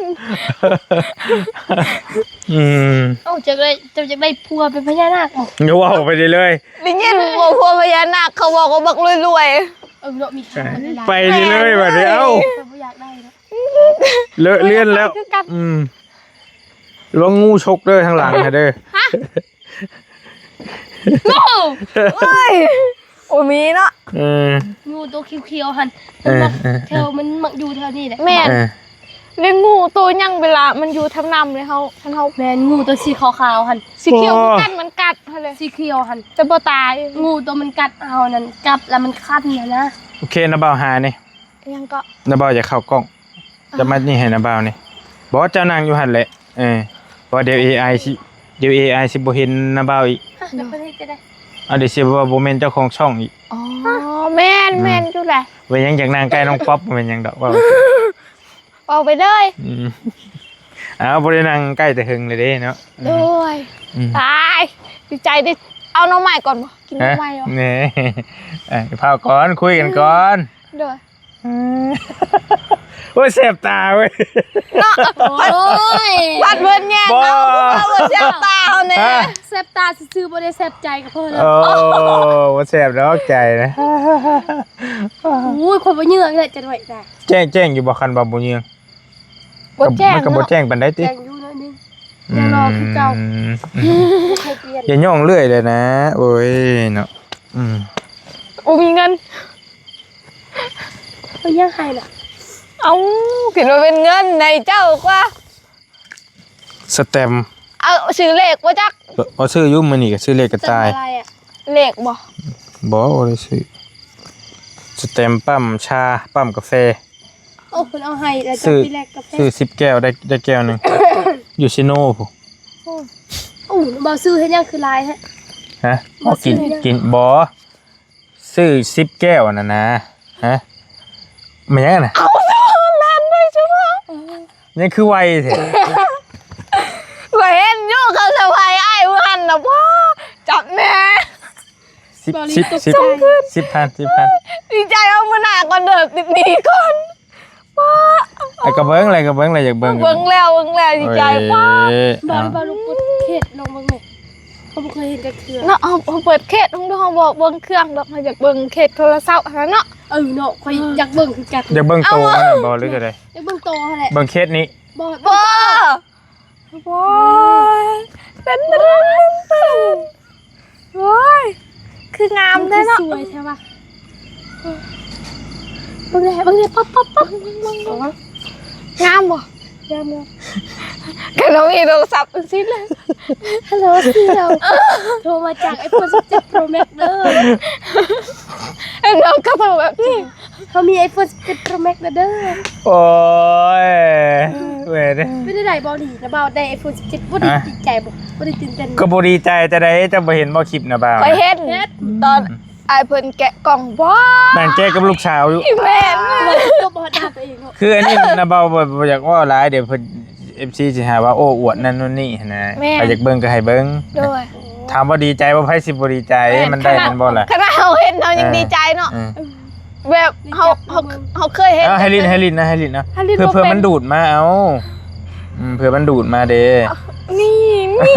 ອືມ ເອົ້າ ເຈົ້າໄດ້ ເຈົ້າຢາກໄດ້ຜົວເປັນພະຍານາກບໍ່? ຢ່າເວົ້າໄປເລີຍ. ໄດ້ຍິນບໍ່ ພວກພະຍານາກເຂົາບອກວ່າບັກລວຍໆ. ເອີເນາະ ມີຄ່າຫຼາຍ ໄປເລີຍບາດນີ້. ເອົ້າ ຂ້ອຍບໍ່ຢາກໄດ້ເນາະ ເລີະເລື່ອນແລ້ວ. ຄືກັນ ອືມ ລະວັງງູຊົກເດີ ທາງຫຼັງຫັ້ນເດີ. ຮະ? ງູ ໂອ້ຍ ໂອ້ ມີເນາະ. ເອີ ງູໂຕຂຽວໆຫັ້ນ ເອີ ມັນມັກ ເອີ ແຖວ ມັນມັກຢູ່ແຖວນີ້ແຫຼະ. ແມ່ນ ເອີ ແລະງູໂຕຫຍັງ ເວລາມັນຢູ່ທາງນ້ຳເລີຍ ເຮົາ ຄັນເຮົາ ແມ່ນ ງູໂຕສີຂາວໆຫັ້ນ ສີຂຽວ ໂອ້ ຄືກັນ ມັນກັດຫັ້ນເລີຍ ສີຂຽວຫັ້ນ ແຕ່ບໍ່ຕາຍ. ງູໂຕມັນກັດເຮົານັ້ນ ກັດແລ້ວມັນຄັນຫັ້ນນະ. ໂອເຄ ນ້າບ່າວຫານີ້ ຫຍັງເກາະ? ນ້າບ່າວຢາກເຂົ້າກ້ອງ ຈະມານີ້ໃຫ້ນ້າບ່າວນີ້. ບໍ່ ເຈົ້ານັ່ງຢູ່ຫັ້ນແຫຼະ. ເອີ ເພາະວ່າດຽວເອໄອຊິ ດຽວເອໄອຊິບໍ່ເຫັນນ້າບ່າວອີກ. ຮະ ແລ້ວເພິ່ນເຮັດຈັ່ງໃດ? ເອົາ ດຽວຊິວ່າບໍ່ແມ່ນເຈົ້າຂອງຊ່ອງອີກ. ອໍ ແມ່ນ ອືມ ແມ່ນຢູ່ແຫຼະ. ເປັນຫຍັງຢາກນັ່ງໃກ້ນ້ອງປັອບ? ບໍ່ແມ່ນຫຍັງດອກ ເວົ້າ ເວົ້າໄປເລີຍ. ອືມ ເອົາ ບໍ່ໄດ້ນັ່ງໃກ້ແຕ່ເຫິງເລີຍເດ້ເນາະ. ໂດຍ ອືມ ຕາຍ ດີໃຈເດ້. ເອົາໜໍ່ໄມ້ກ່ອນບໍ່? ກິນໜໍ່ໄມ້ບໍ່? ແນ່ ເອົາ ເຜົາກ່ອນ ຄຸຍກັນກ່ອນ. ໂດຍ. ໂອ້ຍ ແສບຕາເວີຍ ເນາະ. ໂອ້ຍ ພັດເພິ່ນແຍງເອົາ ບໍ່ ຄືວ່າບໍ່ແສບຕາເຮົາແນ່. ຮະ? ແສບຕາຊື່ໆ ບໍ່ໄດ້ແສບໃຈກໍພໍແລ້ວ. ໂອ້ ບໍ່ແສບດອກໃຈນະ. ໂອ້ຍ ຄົນບໍ່ເຍືອງແຫຼະ ຈັງໄວ້ນະ. ແຈ້ງ ແຈ້ງຢູ່ບໍ່? ຄັນວ່າບໍ່ເຍືອງ ບໍ່ແຈ້ງ ມັນກໍບໍ່ແຈ້ງປານໃດຕິ. ແຈ້ງຢູ່ໜ້ອຍໜຶ່ງ ອືມ ຍັງລໍຄືເກົ່າ. ຢ່າຍ່ອງເລື້ອຍເລີຍນະ. ໂອ້ຍເນາະ. ອືມ ບໍ່ມີເງິນ. ເອົາຫຍັງໃຫ້ລະ? ເອົ້າ ຄິດວ່າເປັນເງິນໃນເຈົ້າກວ່າ. ສະແຕັມ ເອົາ ຊື້ເລກບໍ່ຈັກ. ເອົາ ຊື້ຢູ່ ມື້ນີ້ກໍຊື້ເລກກະຕ່າຍ. ເລກບໍ່? ບໍ່ ບໍ່ໄດ້ຊື້. ສະແຕມປ້ຳຊາ ປ້ຳກາແຟ. ໂອ້ ເພິ່ນເອົາໃຫ້ແລ້ວ ຊື້ ເຈົ້າຊິແລກກາແຟ ຊື້ສິບແກ້ວ ໄດ້ ໄດ້ແກ້ວໜຶ່ງ ຢູ່ເຊໂນພຸ້ນ. ໂອ້ ໂອ້ ບ່າວຊື້ເຮັດຫຍັງຄືຫຼາຍແທ້? ຮະ? ບໍ່ຊື້ ກິນ ເຮັດຫຍັງ? ກິນ ບໍ່ ຊື້ສິບແກ້ວຫັ້ນນະ. ຮະ? ແມ່ນຫຍັງນະ? ເອົາ ແລ່ນໄປຊະເນາະ. ຍັງຄືໄວແທ້? ຂ້ອຍເຫັນຢູ່ ເຂົາສະພາຍອ້າຍຜູ້ຫັ້ນນະ. ວ້າ ຈັບແດ່. ສິບ ສິບ ສິບພັນ ສິບພັນ. ດີໃຈເອົາມື້ໜ້າກ່ອນເດີ ຕິດໜີ້ກ່ອນ. ວ້າ ອ່ະ ກໍເບິ່ງແຫຼະ ກໍເບິ່ງແຫຼະ ຢາກເບິ່ງ ເບິ່ງແລ້ວ ເບິ່ງແລ້ວ ດີໃຈ. ໂອ້ຍ ວ້າ ເອົາ ບ່າວ ບ່າວ ເປີດເຂດລອງເບິ່ງແມ. ເຮົາບໍ່ເຄີຍເຫັນຈັກເທື່ອເນາະ. ເຮົາ ເຮົາເປີດເຂດ ເຮົາບໍ່ເບິ່ງເຄື່ອງດອກ ເຮົາຢາກເບິ່ງເຂດໂທລະສັບຫັ້ນນະເນາະ. ເອີເນາະ ຂ້ອຍ ອືມ ຢາກເບິ່ງຄືກັນ. ຢາກເບິ່ງໂຕຫັ້ນບໍ່ ຫຼືຈັ່ງໃດ? ຢາກເບິ່ງໂຕຫັ້ນແຫຼະ. ເບິ່ງເຂດນີ້? ບໍ່ ບໍ່ ບໍ່. ໂອ້ຍ ເປັນ ເປັນ ເປັນ ເປັນ. ໂອ້ຍ ຄືງາມແທ້ເນາະ. ມັນຄືສວຍແທ້ວະ. ເບິ່ງແດ່ ເບິ່ງແດ່ ປັບ ປັບ ປັບ. ງາມບໍ່? ງາມ ງາມ. ກະນ້ອງມີໂທລະສັບຈັ່ງຊີ້ແຫຼະ. ຮັລໂຫຼ ສ່ຽວ ໂທມາຈາກໄອໂຟນສິບເຈັດໂປຣແມັກເດີ. ເຫັນນ້ອງກະໂທແບບນີ້. ເຮົາມີໄອໂຟນສິບເຈັດໂປຣແມັກແລ້ວເດີ. ໂອ້ຍ ເອີ ເວີຍເດ້. ເປັນຈັ່ງໃດ ບ່າວ ດີນະບ່າວ ໄດ້ໄອໂຟນສິບເຈັດ ບໍ່ໄດ້ ອ່ະ ດີໃຈບໍ່? ບໍ່ໄດ້ຕື່ນເຕັ້ນ? ກໍບໍ່ດີໃຈແຕ່ໃດ ເຈົ້າບໍ່ເຫັນບໍ່ຄລິບນະບ່າວ? ຂ້ອຍເຫັນ ເຫັນ ຕອນ ອືມ ອ້າຍເພິ່ນແກະກ່ອງ ວ້າ ນັ່ງແກະກັບລູກສາວຢູ່. ອີແມ່ນ ຕົບຫົວໜ້າຕົວເອງເນາະ. ຄືອັນນີ້ນະບ່າວ ບໍ່ ບໍ່ຢາກເວົ້າຫຼາຍ ດຽວເພິ່ນ ເອັຟຊີ ຊິຫາວ່າໂອ້ອວດນັ້ນໂນ່ນນີ້ຫັ້ນນະ. ແມ່ນ ໃຜຢາກເບິ່ງກໍໃຫ້ເບິ່ງ. ໂດຍ ຖາມວ່າດີໃຈບໍ່? ໃຜຊິບໍ່ດີໃຈ? ແມ່ນ ມັນໄດ້ ຂະໜາດ ແມ່ນບໍ່ລະ? ຂະໜາດເຮົາເຫັນເຮົາຍັງ ເອີ ດີໃຈເນາະ. ເອີ ແບບເຮົາ ເຮົາ ເຮົາເຄີຍເຫັນ. ເອີ ໃຫ້ຫຼິ້ນ ໃຫ້ຫຼິ້ນນະ ໃຫ້ຫຼິ້ນນະ. ໃຫ້ຫຼິ້ນ ເພື່ອ ບໍ່ເປັນ ເພື່ອມັນດູດມາເອົາ. ອືມ ເພື່ອມັນດູດມາເດ້. ນີ້ ນີ້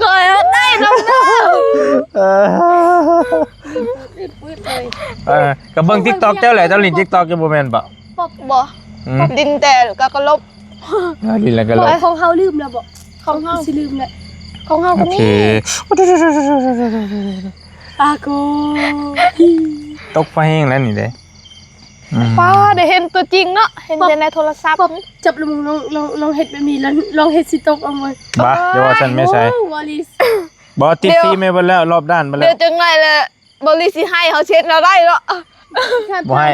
ຂ້ອຍຢາກໄດ້ນຳເດີ. ເອີ ເອີ ກໍເບິ່ງຕິກຕັອກເຈົ້າແຫຼະ. ເຈົ້າຫຼິ້ນຕິກຕັອກຢູ່ບໍ່ແມ່ນບໍ່? ບໍ່ ອືມ ຫຼິ້ນແຕ່ກະກະລົບ. ເອີ ຫຼິ້ນແລ້ວກໍລົບ. ຂອງເຮົາລືມແລ້ວບໍ່? ຂອງເຮົາຊິລືມແຫຼະ. ຂອງເຮົາກໍມີ. ໂອເຄ ອາໂກ ຕົກໄຟແຮງແລ້ວນີ້ເດ້. ອືມ ປ້າ ໄດ້ເຫັນຕົວຈິງເນາະ ເຫັນແຕ່ໃນໂທລະສັບ. ຈັບລອງ ລອງ ລອງເຮັດແບບນີ້ ລອງ ລອງເຮັດຊິຕົກເອົາເບິ່ງ. ບ້າ ຢ່າວ່າຊັ້ນແມ່ຊາຍ. ໂອ້ ບໍລິສ ບໍ່ ຕິດຟີມໄປເບິດແລ້ວ ລອບດ້ານໄປແລ້ວ. ດຽວຈັ່ງໃດລະ ບໍລິສຊິໃຫ້ເຮົາເຊັດເຮົາໄດ້ເນາະ. ບໍ່ໃຫ້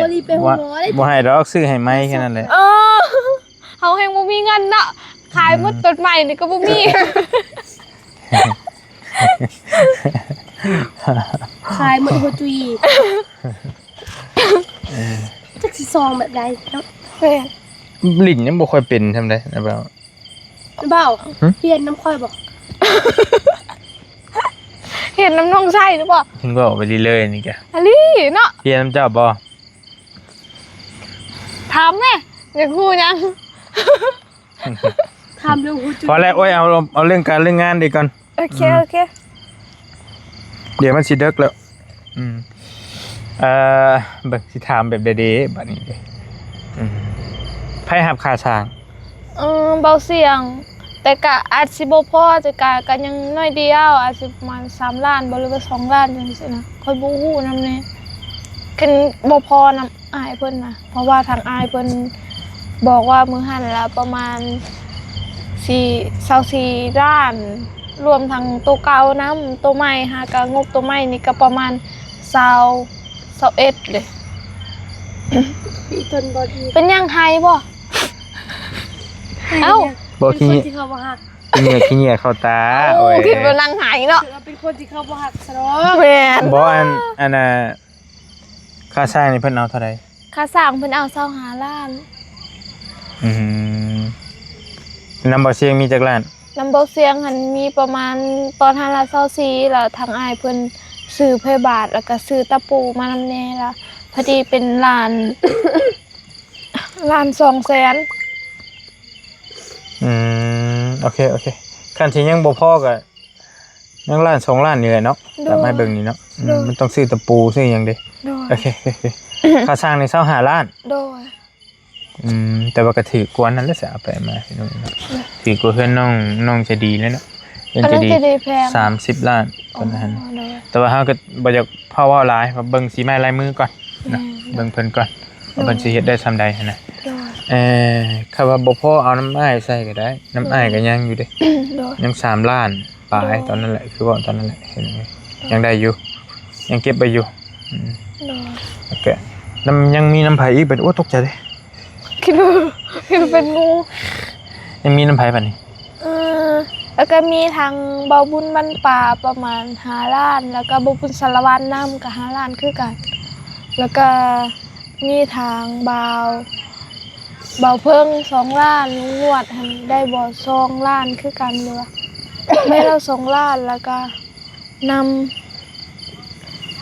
ບໍ່ໃຫ້ດອກ ຊື້ໃຫ້ໃໝ່ແຄ່ນັ້ນແຫຼະ. ເອີ ເຮົາແຮງບໍ່ມີເງິນເນາະ ຂາຍໝົດ ອືມ ຕົ້ນໄມ້ນີ້ກໍບໍ່ມີ. ຂາຍໝົດຫົວຈຸຍ. ເອີ ຈັກຊິຊອງແບບໃດເນາະ. ແມ່ນ ຫຼິ້ນຍັງບໍ່ຄ່ອຍເປັນຊ່ຳໃດນະບ່າວ. ບ່າວ ຫຶ? ຮຽນນຳຂ້ອຍບໍ່? ຮຽນນຳນ້ອງຊາຍຫຼືບໍ່? ເຫັນເວົ້າໄປເລື້ອຍໆນີ້ກະ ອາລີເນາະ. ຮຽນນຳເຈົ້າບໍ່? ຖາມແດ່ ຢາກຮູ້ຫຍັງ? ຖາມເລື່ອງຮູ້ຈຸດ. ພໍແລ້ວ ໂອ້ຍ ເອົາ ເອົາເລື່ອງການເລື່ອງງານດີກ່ອນ. ໂອເຄ ອືມ ໂອເຄ ດຽວມັນຊິເດິກແລ້ວ. ອືມ ເອີ ເບິ່ງຊິຖາມແບບໃດເດບາດນີ້ເດ. ອືມ ໃຜຮັບຄ່າສ້າງ? ເອີ ເບົາສຽງ ແຕ່ກະອາດຊິບໍ່ພໍ ແຕ່ກະ ກະຍັງໜ້ອຍດຽວ ອາດຊິປະມານສາມລ້ານບໍ່ ຫຼືວ່າສອງລ້ານຈັ່ງຊີ້ນະ ຂ້ອຍບໍ່ຮູ້ນຳແດ່. ຄັນບໍ່ພໍນຳອ້າຍເພິ່ນນະ ເພາະວ່າທາງອ້າຍເພິ່ນບອກວ່າມື້ຫັ້ນລະປະມານສີ່ ຊາວສີ່ລ້ານ ລວມທັງໂຕເກົ່ານຳ ໂຕໃໝ່ຫາກະງົບໂຕໃໝ່ນີ້ກະປະມານຊາວ ຊາວເອັດເດ້. ເປັນຫຍັງໄຫ້ບໍ່? ເອົ້າ ບໍ່ ຂີ້ເຫຍື້ອ ຂີ້ເຫຍື້ອເຂົ້າຕາ. ໂອ້ຍ ຄິດວ່ານັ່ງໄຫ້ເນາະ ຄິດວ່າເປັນຄົນທີ່ເຂົາບໍ່ຮັກຊະດອກ. ແມ່ນ ບໍ່ ອັນ ອັນນ່າ ຄ່າສ້າງນີ້ເພິ່ນເອົາເທົ່າໃດ? ຄ່າສ້າງເພິ່ນເອົາຊາວຫ້າລ້ານ. ອືມ ນຳເບົາສຽງມີຈັກລ້ານ? ນຳເບົາສຽງຫັ້ນມີປະມານ ຕອນຫັ້ນລະຊາວສີ່ ລະທາງອ້າຍເພິ່ນຊື້ພະຍາບາດ ລະກະຊື້ຕະປູມານຳແດ່ ລະພໍດີເປັນລ້ານ ລ້ານສອງແສນ. ອືມ ໂອເຄ ໂອເຄ ຄັນຊິຍັງບໍ່ພໍກະ ຍັງລ້ານສອງລ້ານນີ້ແຫຼະເນາະ. ໂດຍ ຕາມໃຫ້ເບິ່ງນີ້ເນາະ. ອືມ ໂດຍ ມັນຕ້ອງຊື້ຕະປູຊື້ຫຍັງເດ້. ໂດຍ ໂອເຄ ໂອເຄ ໂອເຄ ຄ່າສ້າງນີ້ຊາວຫ້າລ້ານ. ໂດຍ ອືມ ແຕ່ວ່າກໍຖືກກວ່ານັ້ນແຫຼະ ເອົາໄປມາ ໂດຍ ຖືກກວ່າເຮືອນນ້ອງ ນ້ອງໃຈດີເລີຍເນາະ. ເພິ່ນໃຈດີ ສາມສິບລ້ານ ໂດຍ ຕອນນັ້ນ. ແຕ່ວ່າເຮົາກໍບໍ່ຢາກເວົ້າຫຼາຍ ເບິ່ງສີໄມ້ລາຍມືກ່ອນເນາະ. ແມ່ນ ເບິ່ງເພິ່ນກ່ອນ ໂດຍ ວ່າເພິ່ນຊິເຮັດໄດ້ຊ່ຳໃດຫັ້ນນະ. ໂດຍ ເອີ ຄັນວ່າບໍ່ພໍເອົານຳອ້າຍໃສ່ກໍໄດ້ ນຳອ້າຍກໍຍັງຢູ່ເດ້. ໂດຍ ຍັງສາມລ້ານປາຍ ໂດຍ ຕອນນັ້ນແຫຼະ ຄືເວົ້າຕອນນັ້ນແຫຼະ ຍັງໄດ້ຢູ່ ຍັງເກັບໄວ້ຢູ່. ອືມ ໂດຍ ແລ້ວກໍນຳ ຍັງມີນຳໃຜອີກ? ເປັນ ໂອ້ ຕົກໃຈເດ້ ຄິດວ່າ ຄິດວ່າເປັນງູ. ຍັງມີນຳໃຜບັດນີ້? ເອີ ແລ້ວກໍມີທາງເບົາບຸນບ້ານປ່າປະມານຫ້າລ້ານ ແລ້ວກໍເບົາບຸນສາລະວັນນຳກໍຫ້າລ້ານຄືກັນ ແລ້ວກໍມີທາງບ່າວ ບ່າວເພິ່ງສອງລ້ານ ລຸງງວດຫັ້ນໄດ້ບໍ່ສອງລ້ານຄືກັນ ຫຼືວ່າ ແມ່ນລາວສອງລ້ານ ແລ້ວກໍ ນຳ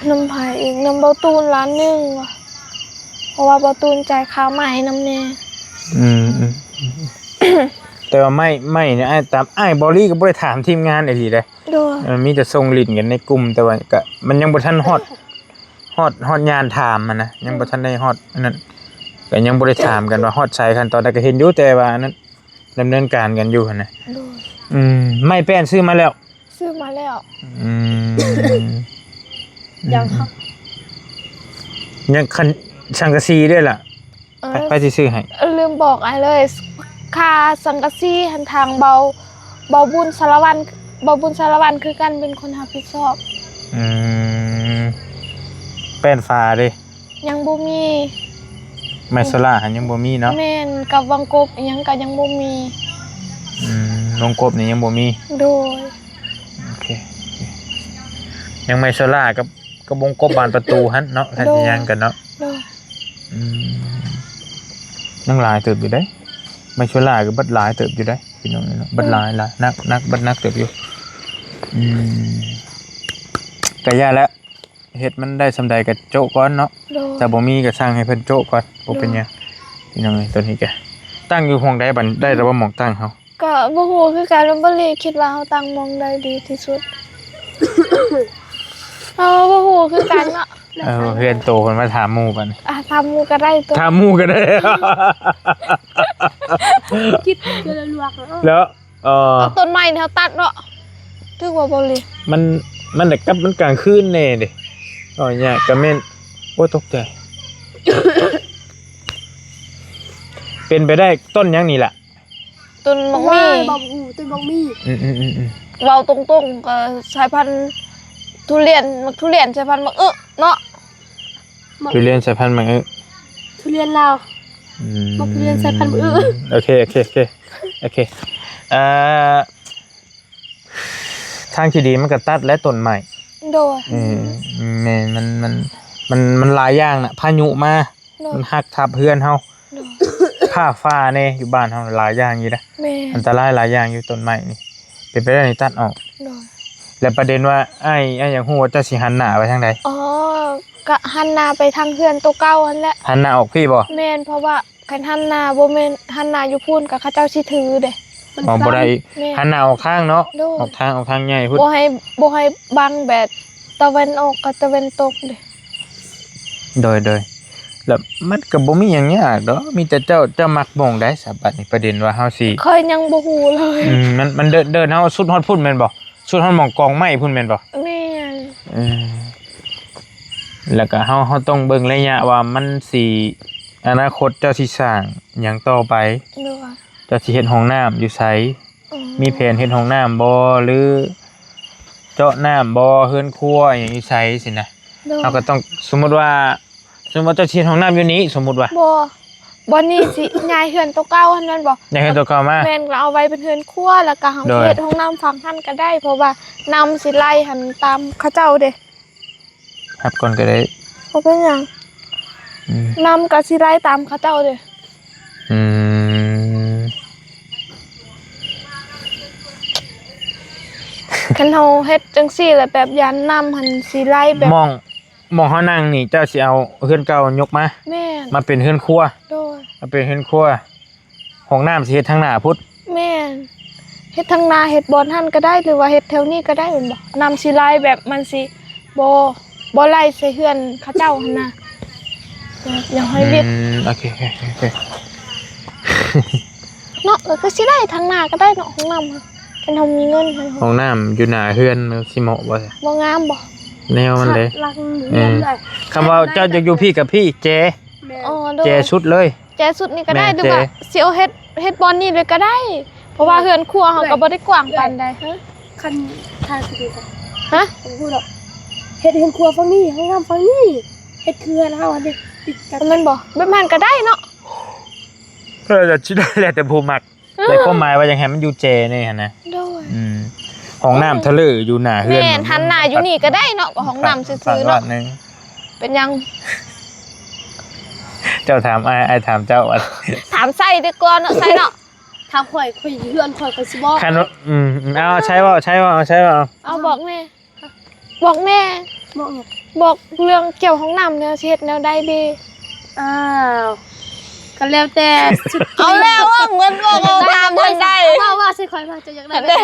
ນຳໃຜອີກ? ນຳເບົາຕູນລ້ານໜຶ່ງ ເພາະວ່າເບົາຕູນຈ່າຍຄ່າໄມ້ນຳແດ່. ອືມ ອືມ ແຕ່ວ່າໄມ້ ໄມ້ນີ້ ອ້າຍ ຕາມ ອ້າຍບໍລີກໍບໍ່ໄດ້ຖາມທີມງານອີ່ຫຼີເດ້. ໂດຍ ເອີ ມີແຕ່ສົ່ງຫຼິ້ນກັນໃນກຸ່ມ ແຕ່ວ່າກໍມັນຍັງບໍ່ທັນຮອດ ຮອດ ຮອດຍານຖາມຫັ້ນນະ ຍັງບໍ່ທັນໄດ້ຮອດອັນນັ້ນ ກໍຍັງບໍ່ໄດ້ຖາມກັນວ່າຮອດໃສ ຂັ້ນຕອນໃດ ກໍເຫັນຢູ່ ແຕ່ວ່າອັນນັ້ນ ດຳເນີນການກັນຢູ່ຫັ້ນນະ. ໂດຍ ອືມ ໄມ້ແປ້ນຊື້ມາແລ້ວ? ຊື້ມາແລ້ວ. ອືມ ຍັງ ຍັງຄັນ ສັງກະສີເດ້ລະ? ເອີ ໃຜ ໃຜຊິຊື້ໃຫ້? ເອີ ລືມບອກອ້າຍເລີຍ ຄ່າສັງກະສີຫັ້ນທາງເບົາ ເບົາບຸນສາລະວັນ ເບົາບຸນສາລະວັນຄືກັນເປັນຄົນຮັບຜິດຊອບ. ອືມ ແປ້ນຝາເດ້? ຍັງບໍ່ມີ. ໄມ້ໂຊລາຫັ້ນຍັງບໍ່ມີເນາະ? ແມ່ນ ກັບວງກົບອີ່ຫຍັງກໍຍັງບໍ່ມີ. ອືມ ວງກົບນີ້ຍັງບໍ່ມີ. ໂດຍ ໂອເຄ ໂອເຄ ຍັງໄມ້ໂຊລາກັບ ກັບວົງກົບບານປະຕູຫັ້ນເນາະ ໂດຍ ຖ້າຊິຍ່າງກັນເນາະ. ໂດຍ ອືມ ຍັງຫຼາຍເຕີບຢູ່ເດ້ ໄມ້ໂຊລາກໍເບິດຫຼາຍເຕີບຢູ່ເດ້ ພີ່ນ້ອງເນາະ ເບິດຫຼາຍ ອືມ ຫຼາຍ ໜັກ ໜັກ ເບິດໜັກເຕີບຢູ່. ອືມ ກະຢ່າແຫຼະ ເຮັດມັນໄດ້ສ່ຳໃດກໍໂຈະກ່ອນເນາະ. ໂດຍ ຖ້າບໍ່ມີກໍສັ່ງໃຫ້ເພິ່ນໂຈະກ່ອນ ບໍ່ເປັນຫຍັງ. ໂດຍ ພີ່ນ້ອງເອີຍ ຕົວນີ້ກະຕັ້ງຢູ່ຫ້ອງໃດບັດ ໄດ້ແລ້ວບໍ່ ໝ່ອງຕັ້ງເຮົາ? ກໍບໍ່ຮູ້ຄືກັນ ບໍ່ໄດ້ຄິດວ່າເຮົາຕັ້ງໝ່ອງໃດດີທີ່ສຸດ. ເຮົາບໍ່ຮູ້ຄືກັນເນາະ. ເອີ ເຮືອນໂຕເພິ່ນມາຖາມໝູ່ບັດນີ້. ອ່າ ຖາມໝູ່ກໍໄດ້ຕົວະ ຖາມໝູ່ກໍໄດ້. ຄິດເທື່ອລະລວກເນາະ ແລ້ວ ເອີ ເອົາຕົ້ນໄມ້ນີ້ເຮົາຕັດເນາະ ຖືກບໍ່ ບໍ່ລີ? ມັນ ມັນໄດ້ກັບ ມັນກາງຄືນແດ່ເດ້. ເອົາຫຍ້າກະແມ່ນ ໂອ້ ຕົກໃຈ. ເປັນໄປໄດ້ຕົ້ນຫຍັງນີ້ລະ? ຕົ້ນໝາກມີ. ບໍ່ຮູ້ ຕົ້ນໝາກມີ. ອືມໆໆໆ ເວົ້າຕົງໆ ກໍສາຍພັນທຸລຽນ ໝາກທຸລຽນສາຍພັນໝາກອຶເນາະ. ມະ ທຸລຽນສາຍພັນໝາກອຶ ທຸລຽນລາວ. ອືມ ໝາກທຸລຽນສາຍພັນໝາກອຶ. ໂອເຄ ໂອເຄ ໂອເຄ ໂອເຄ. ເອີ ທາງທີ່ດີມັນກໍຕັດແຫຼະຕົ້ນໄມ້. ໂດຍ ອືມ ແມ່ນ ມັນ ມັນ ມັນ ມັນຫຼາຍຢ່າງນະ ພາຍຸມາ ໂດຍ ມັນຫັກທັບເຮືອນເຮົາ. ໂດຍ ຟ້າ ຟ້າແດ່ ຢູ່ບ້ານເຮົາຫຼາຍຢ່າງຢູ່ເດ້. ແມ່ນ ອັນຕະລາຍຫຼາຍຢ່າງຢູ່ ຕົ້ນໄມ້ນີ້ ເປັນໄປໄດ້ນີ້ຕັດອອກ. ໂດຍ ແລະປະເດັນວ່າ ອ້າຍ ອ້າຍຢາກຮູ້ວ່າເຈົ້າຊິຫັນໜ້າໄປທາງໃດ? ອໍ ກະຫັນໜ້າໄປທາງເຮືອນໂຕເກົ່າຫັ້ນແຫຼະ. ຫັນໜ້າອອກພີ້ບໍ່? ແມ່ນ ເພາະວ່າຄັນຫັນໜ້າ ບໍ່ແມ່ນຫັນໜ້າຢູ່ພຸ້ນ ກະເຂົາເຈົ້າຊິຖືເດ້. ມັນ ອໍ ບໍ່ໄດ້ອີກ. ແມ່ນ ຫັນໜ້າອອກທາງເນາະ. ໂດຍ ອອກທາງ ອອກທາງໃຫຍ່ພຸ້ນ. ບໍ່ໃຫ້ ບໍ່ໃຫ້ບັງແບບຕາເວັນອອກກັບຕາເວັນຕົກເດ້. ໂດຍ ໂດຍ ແລ້ວມັນກໍບໍ່ມີຫຍັງຍາກດອກ ມີແຕ່ເຈົ້າ ເຈົ້າມັກໝ່ອງໃດສະ ບັດນີ້ ປະເດັນວ່າເຮົາຊິ ຂ້ອຍຍັງບໍ່ຮູ້ເລີຍ. ອືມ ມັນ ມັນເດີນ ເດີນເຮົາສຸດຮອດພຸ້ນແມ່ນບໍ່? ສຸດຮອດໝ່ອງກອງໄມ້ພຸ້ນແມ່ນບໍ່? ແມ່ນ. ເອີ ແລ້ວກໍເຮົາ ເຮົາຕ້ອງເບິ່ງໄລຍະວ່າມັນຊິ ອະນາຄົດເຈົ້າຊິສ້າງຫຍັງຕໍ່ໄປ. ໂດຍ ເຈົ້າຊິເຮັດຫ້ອງນ້ຳຢູ່ໃສ? ອືມ ມີແຜນເຮັດຫ້ອງນ້ຳບໍ່ ຫຼືເຈາະນ້ຳບໍ່ ເຮືອນຄົວຫຍັງຢູ່ໃສຊີ້ນະ? ໂດຍ ເຮົາກໍຕ້ອງ ສົມມຸດວ່າ ສົມມຸດວ່າເຈົ້າຊິເຮັດຫ້ອງນ້ຳຢູ່ນີ້ ສົມມຸດວ່າ. ບໍ່ ບ່ອນນີ້ຊິຍ້າຍເຮືອນໂຕເກົ່າຫັ້ນແມ່ນບໍ່? ຍ້າຍເຮືອນໂຕເກົ່າມາ. ແມ່ນ ກໍເອົາໄວ້ເປັນເຮືອນຄົວ ແລ້ວກໍເຮົາ ໂດຍ ຊິເຮັດຫ້ອງນ້ຳຝັ່ງຫັ້ນກໍໄດ້ ເພາະວ່ານ້ຳມັນຊິໄຫຼຫັ້ນຕາມເຂົາເຈົ້າເດ້. ຮັບກ່ອນກໍໄດ້. ບໍ່ເປັນຫຍັງ. ອືມ ນ້ຳກໍຊິໄຫຼຕາມເຂົາເຈົ້າເດ້. ອືມ ຄັນເຮົາເຮັດຈັ່ງຊີ້ແລ້ວ ແບບຢ້ານນ້ຳຫັ້ນຊິໄຫຼແບບ ໝ່ອງ ໝ່ອງເຮົານັ່ງນີ້ ເຈົ້າຊິເອົາເຮືອນເກົ່າຍົກມາ? ແມ່ນ ມາເປັນເຮືອນຄົວ. ໂດຍ ມາເປັນເຮືອນຄົວ. ຫ້ອງນ້ຳຊິເຮັດທາງໜ້າພຸ້ນ? ແມ່ນ ເຮັດທາງໜ້າ ເຮັດບ່ອນຫັ້ນກໍໄດ້ ຫຼືວ່າເຮັດແຖວນີ້ກໍໄດ້ແມ່ນບໍ່? ນ້ຳຊິໄຫຼແບບມັນຊິບໍ່ ບໍ່ໄຫຼໃສ່ເຮືອນເຂົາເຈົ້າຫັ້ນນະ. ຢ່າໃຫ້ເວດ. ອືມ ໂອເຄ ໂອເຄ ໂອເຄ ເນາະ ກໍຄືຊິໄດ້ທາງໜ້າກໍໄດ້ເນາະ ຫ້ອງນ້ຳ ຄັນເຮົາມີເງິນຫັ້ນ. ຫ້ອງນ້ຳຢູ່ໜ້າເຮືອນມັນຊິເໝາະບໍ່? ບໍ່ງາມບໍ່? ແນວມັນເດ້ ຫຼັງເຮືອນ. ເອີ ເລີຍ ຄຳວ່າເຈົ້າຢາກຢູ່ພີ້ກັບພີ້ ແຈ. ແມ່ນ ອໍ ໂດຍ ແຈສຸດເລີຍ. ແຈສຸດນີ້ກໍໄດ້. ແມ່ນ ຫຼືວ່າ ແຈ ຊິເອົາເຮັດ ເຮັດບ່ອນນີ້ເລີຍກໍໄດ້ ເພາະວ່າເຮືອນຄົວເຮົາກໍບໍ່ໄດ້ກວ້າງປານໃດ. ເອື້ອຍ ຮະ ຄັນ ຖ້າຊິໄປໃສ? ຮະ ບໍ່ຮູ້ດອກ. ເຮັດເຮືອນຄົວຝັ່ງນີ້ ຫ້ອງນ້ຳຝັ່ງນີ້ ເຮັດຄືເຮືອນເຮົາຫັ້ນເດ້ ຕິດກັນ ແມ່ນບໍ່? ແບບນັ້ນກໍໄດ້ເນາະ. ເອີ ແລ້ວຊິ ແລ້ວແຕ່ຜູ້ມັກ. ເອີ ແຕ່ຄວາມໝາຍວ່າຢາກໃຫ້ມັນຢູ່ແຈນີ້ຫັ້ນນະ. ໂດຍ. ອືມ ຫ້ອງນ້ຳທະເລີຢູ່ໜ້າເຮືອນ. ແມ່ນ ຫັ້ນນະ ຢູ່ນີ້ກໍໄດ້ເນາະ ກໍຫ້ອງນ້ຳຊື່ໆເນາະ. ເປັນຫຍັງ? ເຈົ້າຖາມອ້າຍ ອ້າຍຖາມເຈົ້າ. ຖາມໄຊດີກວ່າເນາະ ໄຊເນາະ. ຖາມຂ້ອຍ ຂ້ອຍເຮືອນຂ້ອຍ ຂ້ອຍຊິບອກ. ຄັນວ່າ ອືມ ອືມ ເອົາ ໃຊເວົ້າ ໃຊເວົ້າ ໃຊເວົ້າ. ເອົາ ບອກແນ່ ບອກແນ່ ບອກຫຍັງ? ບອກເລື່ອງກ່ຽວຫ້ອງນ້ຳແນວ ຊິເຮັດແນວໃດດີ? ອ້າວ ກໍແລ້ວແຕ່ ເອົາແລ້ວ ເວົ້າເໝິດ ເວົ້າ ເວົ້າຕາມເພິ່ນໄດ້. ເວົ້າ ເວົ້າໃສ່ຂ້ອຍມາ ເຈົ້າຢາກໄດ້ແບບໃດ?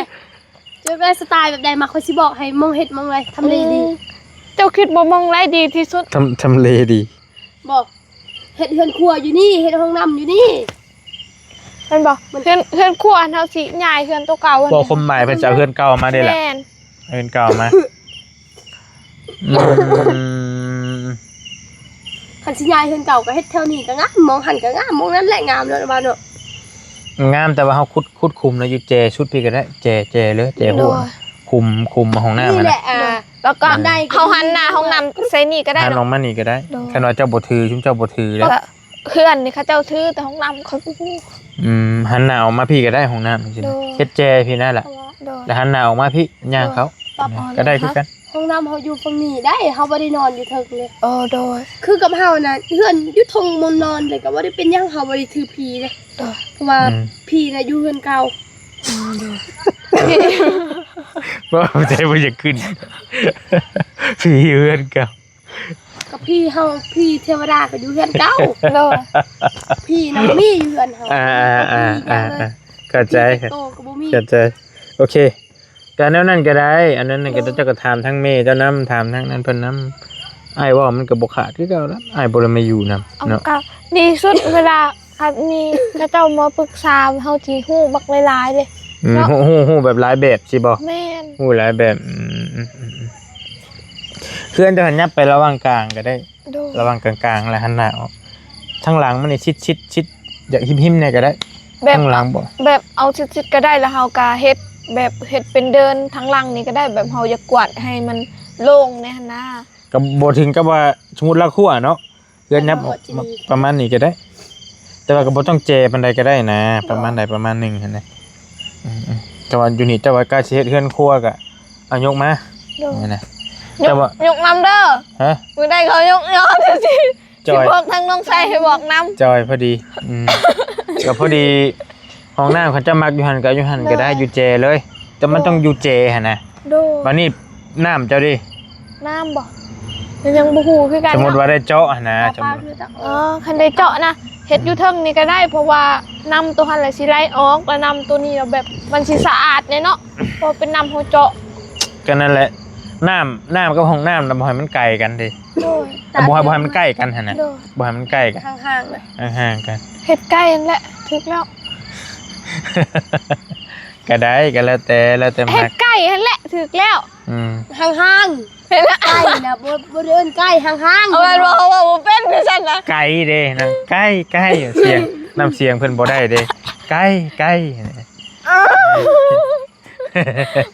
ເຈົ້າຢາກໄດ້ສະໄຕແບບໃດ? ມາ ຂ້ອຍຊິບອກໃຫ້ ໝ່ອງເຮັດໝ່ອງໃດ ທຳເລດີ. ອືມ ເຈົ້າຄິດວ່າໝ່ອງໃດດີທີ່ສຸດ? ທຳ ທຳເລດີ. ບໍ່ ເຮັດເຮືອນຄົວຢູ່ນີ້ ເຮັດຫ້ອງນ້ຳຢູ່ນີ້ ແມ່ນບໍ່? ມັນ ເຮືອນ ເຮືອນຄົວຫັ້ນ ເຮົາຊິຍ້າຍເຮືອນໂຕເກົ່າຫັ້ນ. ບໍ່ ຄວາມໝາຍເພິ່ນຈະເອົາເຮືອນເກົ່າມາເດ້ແຫຼະ. ແມ່ນ ເຮືອນເກົ່າມາ. ອືມ ຄັນຊິຍ້າຍເຮືອນເກົ່າກໍເຮັດແຖວນີ້ກໍງາມ ໝ່ອງຫັ້ນກໍງາມ ໝ່ອງນັ້ນແຫຼະງາມເນາະ ວ່າເນາະ. ງາມ ແຕ່ວ່າເຮົາຂຸດ ຂຸດຂຸມແລ້ວຢູ່ແຈສຸດພີ້ກໍໄດ້ ແຈ ແຈເລີຍ ແຈຫົວ. ໂດຍ. ຂຸມ ຂຸມຫ້ອງນ້ຳຫັ້ນນະ. ນີ້ແຫຼະ ອ່າ ແລ້ວກໍເຮົາຫັນໜ້າຫ້ອງນ້ຳໃສ່ນີ້ກໍໄດ້ ຫັນອອກມານີ້ກໍໄດ້. ໂດຍ. ຄັນວ່າເຈົ້າບໍ່ຖື ຊຸມເຈົ້າບໍ່ຖືແລ້ວ ເຮືອນນີ້ເຂົາເຈົ້າຖື ແຕ່ຫ້ອງນ້ຳຂ້ອຍບໍ່ຮູ້. ອືມ ຫັນໜ້າອອກມາພີ້ກໍໄດ້ ຫ້ອງນ້ຳ. ໂດຍ. ເຮັດແຈພີ້ນັ້ນລະ. ໂດຍ. ແລ້ວຫັນໜ້າອອກມາພີ້ ຍ່າງເຂົ້າ ກໍໄດ້ຄືກັນ. ຫ້ອງນ້ຳເຮົາຢູ່ຝັ່ງນີ້ໄດ໋ ເຮົາບໍ່ໄດ້ນອນຢູ່ເທິງເດ້. ເອີ ໂດຍ. ຄືກັບເຮົານະ ເຮືອນຢູ່ທົ່ງມົນນອນເດ້ ກໍບໍ່ໄດ້ເປັນຫຍັງ ເຮົາບໍ່ໄດ້ຖືຜີເດ້. ໂດຍ. ເພາະວ່າ ອືມ ຜີນະຢູ່ເຮືອນເກົ່າ. ອືມ ໂດຍ. ບໍ່ ໃຈບໍ່ຢາກຂຶ້ນ ຜີຢູ່ເຮືອນເກົ່າ. ກໍຜີເຮົາ ຜີເທວະດາກໍຢູ່ເຮືອນເກົ່າ. ໂດຍ. ຜີນະມີຢູ່ເຮືອນເຮົາ. ອ່າໆໆໆ ເຂົ້າໃຈ ຜີຈັກໂຕກໍບໍ່ມີ. ເຂົ້າໃຈ. ໂອເຄ ກໍແນວນັ້ນກໍໄດ້ ອັນນັ້ນກໍ ໂດຍ ເຈົ້າກໍຖາມທາງແມ່ເຈົ້ານຳ ຖາມທາງນັ້ນເພິ່ນນຳ. ອ້າຍເວົ້າມັນກໍບໍ່ຂາດຄືເກົ່າລະ ອ້າຍບໍ່ໄດ້ມາຢູ່ນຳເນາະ. ກໍດີສຸດ ເວລາຄັນມີເຂົາເຈົ້າມາປຶກສາ ເຮົາຊິຮູ້ບັກຫຼາຍໆເດ້. ອືມ ເນາະ ຮູ້ ຮູ້ ຮູ້ແບບຫຼາຍແບບຊິບໍ່? ແມ່ນ ຮູ້ຫຼາຍແບບ. ອືມ ເຮືອນເຈົ້າຫັນຫຍັບໄປລະຫວ່າງກາງກໍໄດ້. ໂດຍ. ລະຫວ່າງກາງໆ ແລະ ຫັນໜ້າອອກ. ທາງຫຼັງມັນນີ້ຊິດໆ ຊິດ ຢາກຮິມໆແດ່ກໍໄດ້. ແບບ ທາງຫຼັງບໍ່? ແບບເອົາຊິດໆກໍໄດ້ ແລ້ວເຮົາກໍເຮັດແບບເຮັດເປັນເດີ່ນທາງຫຼັງນີ້ກໍໄດ້ ແບບເຮົາຢາກກວາດໃຫ້ມັນໂລ່ງແດ່ຫັ້ນນາ. ກໍບໍ່ເຖິງກັບວ່າ ສົມມຸດລັກຮົ້ວເນາະ ເຮືອນຫຍັບອອກປະມານນີ້ກໍໄດ້ ແຕ່ວ່າກໍບໍ່ຕ້ອງແຈປານໃດກໍໄດ້ນະ. ໂດຍ. ປະມານໃດປະມານໜຶ່ງຫັ້ນນະ. ອືມໆ ແຕ່ວ່າຢູ່ນີ້ເຈົ້າວ່າກະຊິເຮັດເຮືອນຄົວກໍເອົາຍົກມາ. ໂດຍ. ນີ້ນະ ຍົກ ແຕ່ວ່າ ຍົກນຳເດີ. ຮະ? ມື້ໃດເຂົາຍົກຍ້ອນຊິ ຈອຍ ຊິບອກທາງນ້ອງໄຊໃຫ້ບອກນຳ. ຈອຍ ພໍດີ. ອືມ ກໍພໍດີ ຫ້ອງນ້ຳຄັນເຈົ້າມັກຢູ່ຫັ້ນກໍເອົາຢູ່ຫັ້ນກໍໄດ້. ໂດຍ. ຢູ່ແຈເລີຍ ແຕ່ມັນ ໂດຍ ຕ້ອງຢູ່ແຈຫັ້ນນະ. ໂດຍ. ບາດນີ້ນ້ຳເຈົ້າເດ? ນ້ຳບໍ່? ກໍຍັງບໍ່ຮູ້ຄືກັນ. ສົມມຸດວ່າໄດ້ເຈາະຫັ້ນນະ. ອໍ ຄັນໄດ້ເຈາະນະ ເຮັດຢູ່ເທິງນີ້ກໍໄດ້ ເພາະວ່ານ້ຳໂຕຫັ້ນລະຊິໄຫຼອອກ ແລ້ວນ້ຳໂຕນີ້ລະແບບມັນຊິສະອາດແດ່ເນາະ ເພາະເປັນນ້ຳເຮົາເຈາະ. ກໍນັ້ນແຫຼະ ນ້ຳ ນ້ຳກັບຫ້ອງນ້ຳນະ ບໍ່ໃຫ້ມັນໃກ້ກັນເດ. ໂດຍ. ບໍ່ໃຫ້ ບໍ່ໃຫ້ມັນໃກ້ກັນຫັ້ນນະ. ໂດຍ. ບໍ່ໃຫ້ມັນໃກ້ກັນ ຫ່າງໆ ຫ່າງໆກັນ. ເຮັດໃກ້ຫັ້ນແຫຼະ ຖືກແລ້ວ. ກໍໄດ້ ກໍແລ້ວແຕ່ ແລ້ວແຕ່ມັກ. ເຮັດໃກ້ຫັ້ນແຫຼະ ຖືກແລ້ວ. ອືມ ຫ່າງໆ ເຫັນລະ ໃກ້ນະ ບໍ່ ບໍ່ໄດ້ເອີ້ນໃກ້ ຫ່າງໆ. ເອົາແມ່ນບໍ່? ເຮົາເວົ້າບໍ່ເປັນຄືຊັ້ນນະ. ໄກເດ້ນະ ໄກ ໄກ ສຽງ ນ້ຳສຽງເພິ່ນບໍ່ໄດ້ເດ້ ໄກ ໄກ.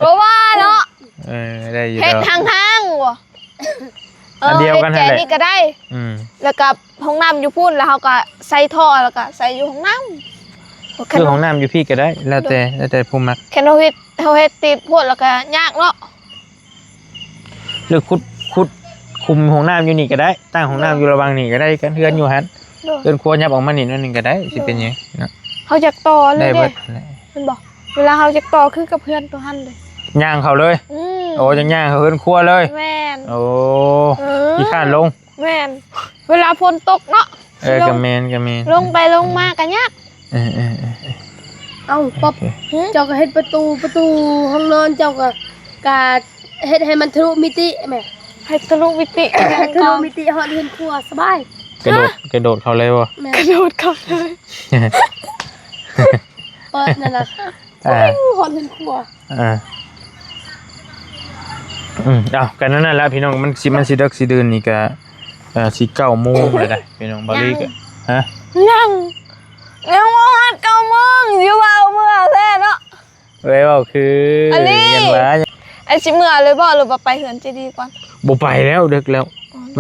ບໍ່ວ່າເນາະ. ເອີ ໄດ້ຢູ່ ເຮັດ ດອກ ຫ່າງໆ ບໍ່? ເອີ ອັນດຽວກັນຫັ້ນແຫຼະ ເຮັດແຈນີ້ກໍໄດ້. ອືມ ແລ້ວກໍຫ້ອງນ້ຳຢູ່ພຸ້ນ ແລ້ວເຮົາກໍໃສ່ທໍ່ ແລ້ວກໍໃສ່ຢູ່ຫ້ອງນ້ຳ. ຄືຫ້ອງນ້ຳຢູ່ພີ້ກໍໄດ້ ແລ້ວແຕ່ ໂດຍ ແລ້ວແຕ່ຜູ້ມັກ. ຄັນເຮົາເຮັດ ເຮົາເຮັດຕິດໂພດ ແລ້ວກໍຍາກເນາະ. ຫຼືຂຸດ ຂຸດຂຸມຫ້ອງນ້ຳຢູ່ນີ້ກໍໄດ້ ຕັ້ງຫ້ອງນ້ຳ ໂດຍ ຢູ່ລະຫວ່າງນີ້ກໍໄດ້ ກັນເຮືອນຢູ່ຫັ້ນ. ໂດຍ. ເຮືອນຄົວຫຍັບອອກມານີ້ໜ້ອຍໜຶ່ງກໍໄດ້ ຊິເປັນຫຍັງເນາະ. ເຮົາຢາກຕໍ່ເລີຍເດ້ ໄດ້ເບິດແຫຼະ ແມ່ນບໍ່? ເວລາເຮົາຢາກຕໍ່ຄືກັບເຮືອນໂຕຫັ້ນເລີຍ ຍ່າງເຂົ້າເລີຍ. ອືມ ໂອ້ ຈະຍ່າງເຂົ້າເຮືອນຄົວເລີຍ. ແມ່ນ. ໂອ້ ເອີ ຂີ້ຄ້ານລົງ. ແມ່ນ ເວລາຝົນຕົກເນາະ. ເອີ ກໍແມ່ນ ກໍແມ່ນ ລົງໄປລົງມາກໍຍາກ. ເອີໆໆໆ ເອົ້າ ປອບ ໂອເຄ ຫຶ ເຈົ້າກໍເຮັດປະຕູ ປະຕູຫ້ອງນອນເຈົ້າກໍ ກະເຮັດໃຫ້ມັນທະລຸມິຕິແມະ ໃຫ້ທະລຸມິຕິ ທະລຸມິຕິຮອດເຮືອນຄົວສະບາຍ. ກະໂດດ ຮະ ກະໂດດເຂົ້າເລີຍບໍ່? ແມ່ນ ກະໂດດເຂົ້າເລີຍ ເປີດນັ້ນນະ. ອ່າ ຮອດເຮືອນຄົວ. ອ່າ ອືມ ເອົ້າ ກໍນັ້ນແຫຼະພີ່ນ້ອງ ມັນຊິ ມັນຊິເດິກຊິດື່ນນີ້ກໍ ເອີ ຊິເກົ້າໂມງແລ້ວໄດ໋ພີ່ນ້ອງ. ບາລີກໍ ຮະ ຍັງ ຍັງບໍ່ຮອດເກົ້າໂມງ ຊິເວົ້າເມື່ອແທ້ເນາະ. ເອີຍ ເວົ້າຄື ອັນນີ້ ຍັງວ່າ ອັນຊິເມື່ອເລີຍບໍ່ ຫຼືວ່າໄປເຮືອນເຈດີກ່ອນ? ບໍ່ໄປແລ້ວ ເດິກແລ້ວ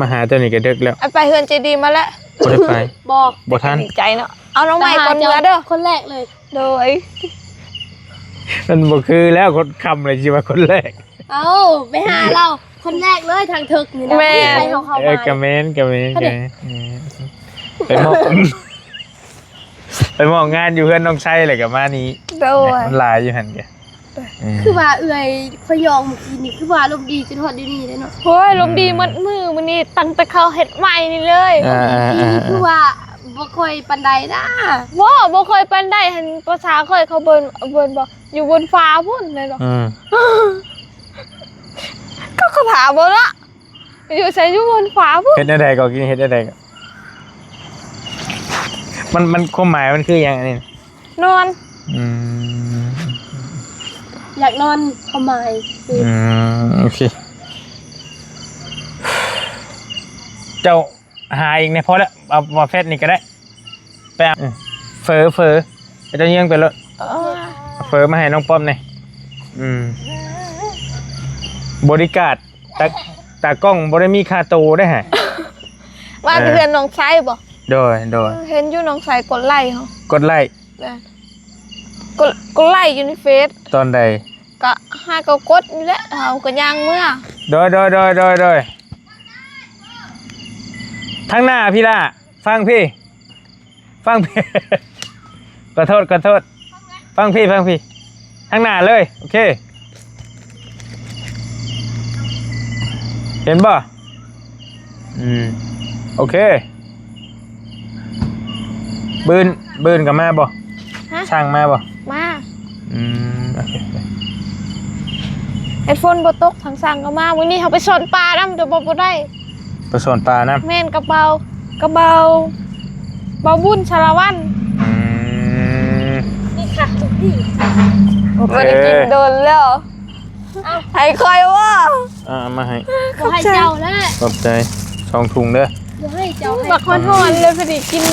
ມາຫາເຈົ້ານີ້ກໍເດິກແລ້ວ. ໄປເຮືອນເຈດີມາແລ້ວ ບໍ່ໄດ້ໄປ ບໍ່ ບໍ່ທັນ ດີໃຈເນາະ. ເອົານ້ອງໃໝ່ກ່ອນເມືອເດີ ຄົນແລກເລີຍ. ໂດຍ ມັນບໍ່ຄືແລ້ວ ຄົນຄ່ຳເລີຍຊິວ່າຄົນແລກ. ເອົ້າ ໄປຫາລາວຄົນແລກເລີຍ ທາງເທິກນີ້ນະ. ແມ່ນ ໃຜເຮົາເຂົ້າມາ ເອີ ກະແມ່ນ ກະແມ່ນ ກະແມ່ນ. ເອີ ໄປມອບ ໄປມອບງານຢູ່ເຮືອນນ້ອງໄຊ ແລ້ວກໍມານີ້. ໂດຍ ມັນຫຼາຍຢູ່ຫັ້ນກະ. ເອີ ຄືວ່າເອື້ອຍຂ້ອຍຢອກມື້ກີ້ນີ້ ຄືວ່າອາລົມດີຈົນຮອດດຽວນີ້ເດ້ເນາະ. ໂອ້ຍ ອາລົມດີໝົດມື້ມື້ນີ້ ຕັ້ງແຕ່ເຂົາເຮັດໃໝ່ນີ້ເລີຍ. ອ່າໆໆ ຄືວ່າບໍ່ຄ່ອຍປານໃດນະ. ບໍ່ ບໍ່ຄ່ອຍປານໃດຫັ້ນ ພາສາຂ້ອຍເຂົາເອີ້ນ ເອີ້ນບໍ່ ຢູ່ບົນຟ້າພຸ້ນແຫຼະເນາະ. ອືມ ກໍເຂົາຖາມບໍ່ລະ ຢູ່ໃສ ຢູ່ບົນຟ້າພຸ້ນ. ເຮັດແນວໃດກໍ ເຮັດແນວໃດກໍ ມັນ ມັນ ຄວາມໝາຍມັນຄືຫຍັງອັນນີ້? ນອນ. ອືມ ຢາກນອນ ຄວາມໝາຍ. ອືມ ໂອເຄ ເຈົ້າຫາອີກແດ່ ພໍແລ້ວ ເອົາມາແຟດນີ້ກໍໄດ້. ໄປເອົາ ເອີ ເຝີ ເຝີ ເຈົ້າເຍືອງໄປໂລດ. ເອີ ເຝີມາໃຫ້ນ້ອງປ້ອມແດ່. ອືມ ບໍລິກາດ ຕາ ຕາກ້ອງບໍ່ໄດ້ມີຄ່າໂຕເດ້ຫະ. ວ່າ ເອີ ເຮືອນນ້ອງໄຊບໍ່? ໂດຍ ໂດຍ ເອີ ເຫັນຢູ່ນ້ອງໄຊກົດໄລ້ເຮົາ ກົດໄລ້ ແມ່ນ ກົດ ກົດໄລ້ຢູ່ໃນເຟສ. ຕອນໃດ? ກະຫາກໍກົດນີ້ແຫຼະ ເຮົາກໍຍ່າງເມືອ. ໂດຍ ໂດຍ ໂດຍ ໂດຍ ໂດຍ ທາງໜ້າພີ້ລະ ຟັງພີ້ ຟັງພີ້ ຂໍໂທດ ຂໍໂທດ ຟັງພີ້ ຟັງພີ້ ທາງໜ້າເລີຍ. ໂອເຄ ເຫັນບໍ່? ອືມ ໂອເຄ ບືນ ບືນກໍມາບໍ່? ຮະ? ຊ່າງມາບໍ່? ມາ. ອືມ ໂອເຄ ເຮັດຝົນບໍ່ຕົກ ທາງຊ່າງກໍມາ. ມື້ນີ້ເຮົາໄປຊ່ອນປານຳ ແຕ່ບໍ່ ບໍ່ໄດ້ ໄປຊ່ອນປານຳ. ແມ່ນ ກັບເບົາ ກັບເບົາ ເບົາບຸນ ສາລະວັນ. ອືມ ນີ້ຄ່ະ ໂອເຄ ບໍ່ໄດ້ກິນດົນແລ້ວ. ເອົ້າ ໃຫ້ຂ້ອຍບໍ່? ອ່າ ເອົາມາໃຫ້ ບໍ່ໃຫ້ເຈົ້າແລ້ວ. ຂອບໃຈ ສອງຖົງເດີ. ບໍ່ໃຫ້ເຈົ້າ ໃຫ້ ບັກຮ້ອນໆເລີຍ ພໍດີກິນ.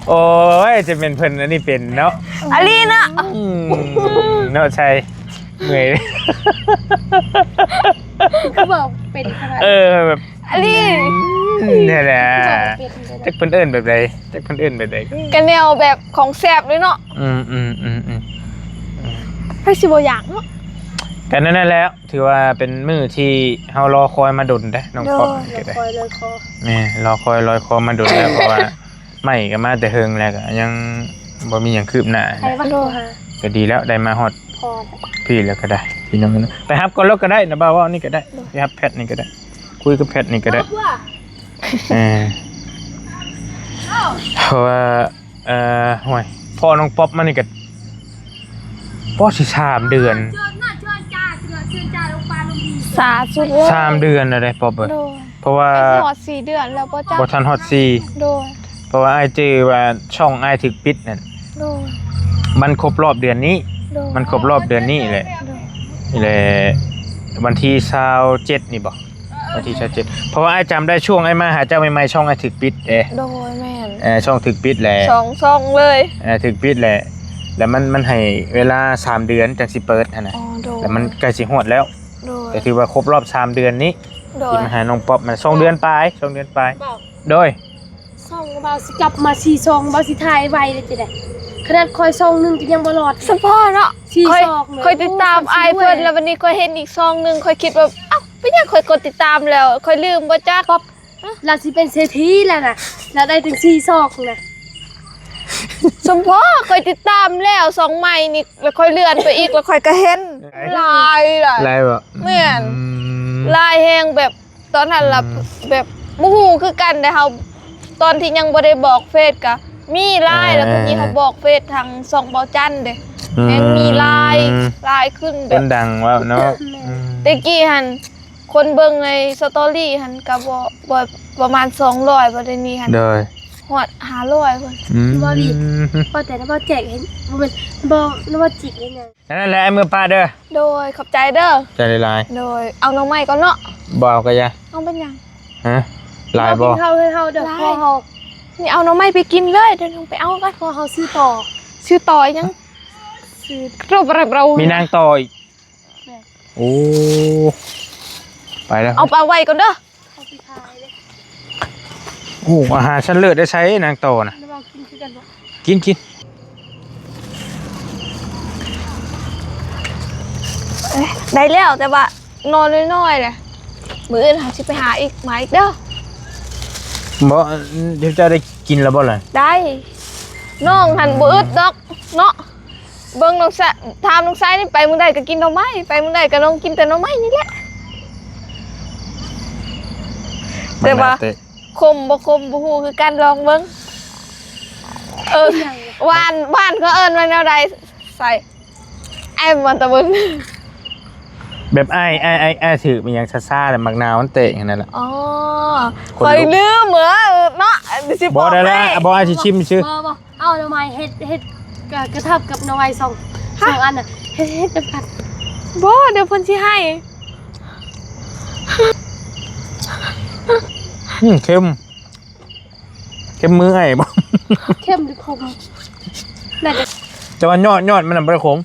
ໂອ້ຍ ຈະແມ່ນເພິ່ນອັນນີ້ເປັນເນາະ ອາລີເນາະ. ອືມ ເນາະ ໃຊ່ ເມື່ອຍ ຄືເວົ້າເປັນຂະໜາດ ເອີ ແບບ ອາລີ ອືມ ນີ້ແຫຼະ ຄືເວົ້າເປັນ ຈັກເພິ່ນເອີ້ນແບບໃດ ຈັກເພິ່ນເອີ້ນແບບໃດ ກະແນວແບບຂອງແຊບເລີຍເນາະ. ອືມ ອືມ ອືມ ອືມ ໃຜຊິບໍ່ຢາກເນາະ ກະນັ້ນແຫຼະ. ຖືວ່າເປັນມື້ທີ່ເຮົາລໍຄອຍມາດົນເດ້ ນ້ອງປອບນີ້ກໍໄດ້. ໂດຍ ລໍຄອຍລອຍຄໍ ແມ່ນ ລໍຄອຍລອຍຄໍມາດົນແລ້ວ ເພາະວ່າໄມ້ກໍມາແຕ່ເຫິງແລ້ວ ກໍຍັງບໍ່ມີຫຍັງຄືບໜ້າ. ໃຜວ່າໂທຫາ ກໍດີແລ້ວ ໄດ້ມາຮອດ ພໍ ພີ້ແລ້ວກໍໄດ້ ພີ່ນ້ອງ. ໄປຮັບກ່ອນໂລດກໍໄດ້ນະ ບ່າວເວົ້ານີ້ກໍໄດ້. ໂດຍ ໄປຮັບແພັດນີ້ກໍໄດ້ ຄຸຍກັບແພັດນີ້ກໍໄດ້. ເອີ ເພາະວ່າ ເອີ ຫ້ວຍ ພໍ່ນ້ອງປອບມານີ້ກໍ ພໍຊິສາມເດືອນ ສາສຸດເລີຍ ສາມເດືອນແລ້ວເດ້ປອບເອີຍ. ໂດຍ ເພາະວ່າ ບໍ່ຮອດສີ່ເດືອນແລ້ວບໍ່ຈັກ ບໍ່ທັນຮອດສີ່. ໂດຍ ເພາະວ່າອ້າຍຈື່ວ່າຊ່ອງອ້າຍຖືກປິດນັ້ນ. ໂດຍ ມັນຄົບລອບເດືອນນີ້. ໂດຍ ມັນຄົບລອບເດືອນນີ້ແຫຼະ. ໂດຍ ນີ້ແຫຼະ ວັນທີຊາວເຈັດນີ້ບໍ? ວັນທີຊາວເຈັດ ເພາະວ່າອ້າຍຈຳໄດ້ ຊ່ວງອ້າຍມາຫາເຈົ້າໃໝ່ໆ ຊ່ອງອ້າຍຖືກປິດເດ້. ໂດຍ ແມ່ນ ເອີ ຊ່ອງຖືກປິດແຫຼະ ສອງຊ່ອງເລີຍ. ເອີ ຖືກປິດແຫຼະ ແລ້ວມັນ ມັນໃຫ້ເວລາສາມເດືອນຈັ່ງຊິເປີດຫັ້ນນະ. ອໍ ໂດຍ ແລ້ວມັນໃກ້ຊິຮອດແລ້ວ. ໂດຍ ກໍຖືວ່າຄົບລອບສາມເດືອນນີ້. ໂດຍ ທີ່ມາຫານ້ອງປອບນະ ສອງເດືອນປາຍ ສອງເດືອນປາຍ. ໂດຍ ສອງບ່າວຊິກັບມາສີ່ຊ່ອງ ບ່າວຊິຖ່າຍໄວໄດ້ຈັ່ງໃດ? ຂະໜາດຂ້ອຍຊ່ອງໜຶ່ງກໍຍັງບໍ່ລອດ ສະເພາະເນາະ ສີ່ຊ່ອງ. ຂ້ອຍຕິດຕາມອ້າຍເພິ່ນ ແລ້ວບັດນີ້ຂ້ອຍເຫັນອີກຊ່ອງໜຶ່ງ ຂ້ອຍຄິດວ່າ ເອົ້າ ເປັນຫຍັງຂ້ອຍກົດຕິດຕາມແລ້ວ ຂ້ອຍລືມບໍ່ຈັກ. ລາວຊິເປັນເສດຖີແລ້ວນະ ລາວໄດ້ເຖິງສີ່ຊ່ອງນະ. ສົມພໍຂ້ອຍຕິດຕາມແລ້ວຊ່ອງໃໝ່ນີ້ ແລ້ວຂ້ອຍເລື່ອນໄປອີກ ແລ້ວຂ້ອຍກໍເຫັນ ຫຼາຍ ຫຼາຍ ຫຼາຍບໍ່? ແມ່ນ ອືມ ຫຼາຍແຮງ ແບບຕອນນັ້ນລະ ອືມ ແບບບໍ່ຮູ້ຄືກັນເດ້ເຮົາ ຕອນທີ່ຍັງບໍ່ໄດ້ບອກເຟສກະມີຫຼາຍ ອ່າ ແລ້ວກໍມີເຮົາບອກເຟສທາງຊ່ອງເບົາຈັນເດ້ ອືມ ແຮງມີຫຼາຍ ຫຼາຍຂຶ້ນແບບ ຄົນດັງວ່າເນາະ. ແມ່ນ ອືມ ແຕ່ກີ້ຫັ້ນ ຄົນເບິ່ງໃນສະຕໍຣີຫັ້ນກະບໍ່ ບໍ່ ປະມານສອງຮ້ອຍ ບັດນີ້ຫັ້ນ ໂດຍ ຮອດຫ້າຮ້ອຍພຸ້ນ. ອືມ ບໍ່ດີ ບໍ່ແຕ່ນະ ບໍ່ແຈກເຫັນ ບໍ່ແມ່ນ ບໍ່ນະ ບໍ່ຈິກເຫັນຫຍັງ. ນັ້ນແຫຼະ ເມືອປະເດີ. ໂດຍ ຂອບໃຈເດີ. ໃຈຫຼາຍໆ. ໂດຍ ເອົາໜໍ່ໄມ້ກ່ອນເນາະ. ບໍ່ເອົາກະຢ່າ. ເອົາເປັນຫຍັງ? ຮະ? ຫຼາຍບໍ່? ເຮົາກິນເຂົ້າເຮືອນເຮົາເດີ ເຮົາ ພໍ່ເຮົາ. ນີ້ເອົາໜໍ່ໄໄມ້ໄປກິນເລີຍ ດຽວນ້ອງໄປເອົາກ່ອນ. ພໍ່ເຮົາຊື້ຕໍ່. ຊື້ຕໍ່ອີ່ຫຍັງ? ຊື້ ມີນາງຕໍ່ອີກ. ແມ່ນ ໂອ້ ໄປແລ້ວ ເອົາປາໄວ້ກ່ອນເດີ. ໂອ້ ອາຫານຊັ້ນເລີດໄດ້ໃຊ້ນາງຕໍ່ນະ. ກິນ ກິນ. ເອີຍ ໄດ້ແລ້ວ ແຕ່ວ່າໜໍ່ນ້ອຍໆແຫຼະ ມື້ອື່ນເຮົາຊິໄປຫາອີກ ມາອີກເດີ. ບໍ່ ດຽວເຈົ້າໄດ້ກິນແລ້ວບໍ່ລະ? ໄດ້ ນ້ອງຫັ້ນບໍ່ອຶດດອກເນາະ. ເບິ່ງນ້ອງຊາຍ ຖາມນ້ອງຊາຍນີ້ ໄປມື້ໃດກໍກິນໜໍ່ໄມ້ ໄປມື້ໃດກໍນ້ອງກິນແຕ່ໜໍ່ໄມ້ນີ້ແຫຼະ. ແຕ່ວ່າ ມັນແລ້ວແຕ່ ຂົມບໍ່ຂົມບໍ່ຮູ້ຄືກັນ ລອງເບິ່ງ. ເອີ ຫວານ ຫວານເຂົາເອີ້ນວ່າແນວໃດ? ໃສ່ ແອມ ມັນຕະເບິ່ງ ແບບອ້າຍ ອ້າຍ ອ້າຍ ອ້າຍຖືກອີຫຍັງຊ້າໆ ແລ້ວໝາກນາວມັນແຕກຫັ້ນນະ. ອໍ ຂ້ອຍລືມເອີເນາະ. ບໍ່ໄດ້ລະ ບໍ່ ອ້າຍຊິຊິມຊື່. ບໍ່ ບໍ່ ເອົາໜໍ່ໄມ້ເຮັດ ເຮັດກະ ກະທັບກັບໜໍ່ໄມ້ສອງ ສອງອັນນະ ເຮັດ ເຮັດນຳກັນ. ບໍ່ ດຽວເພິ່ນຊິໃຫ້. ອືມ ເຄັມ ເຄັມມືອ້າຍບໍ່? ເຄັມຫຼືຂົມ? ໜ້າຈະ ແຕ່ວ່າຍອດ ຍອດມັນນະບໍ່ໄດ້ຂົມ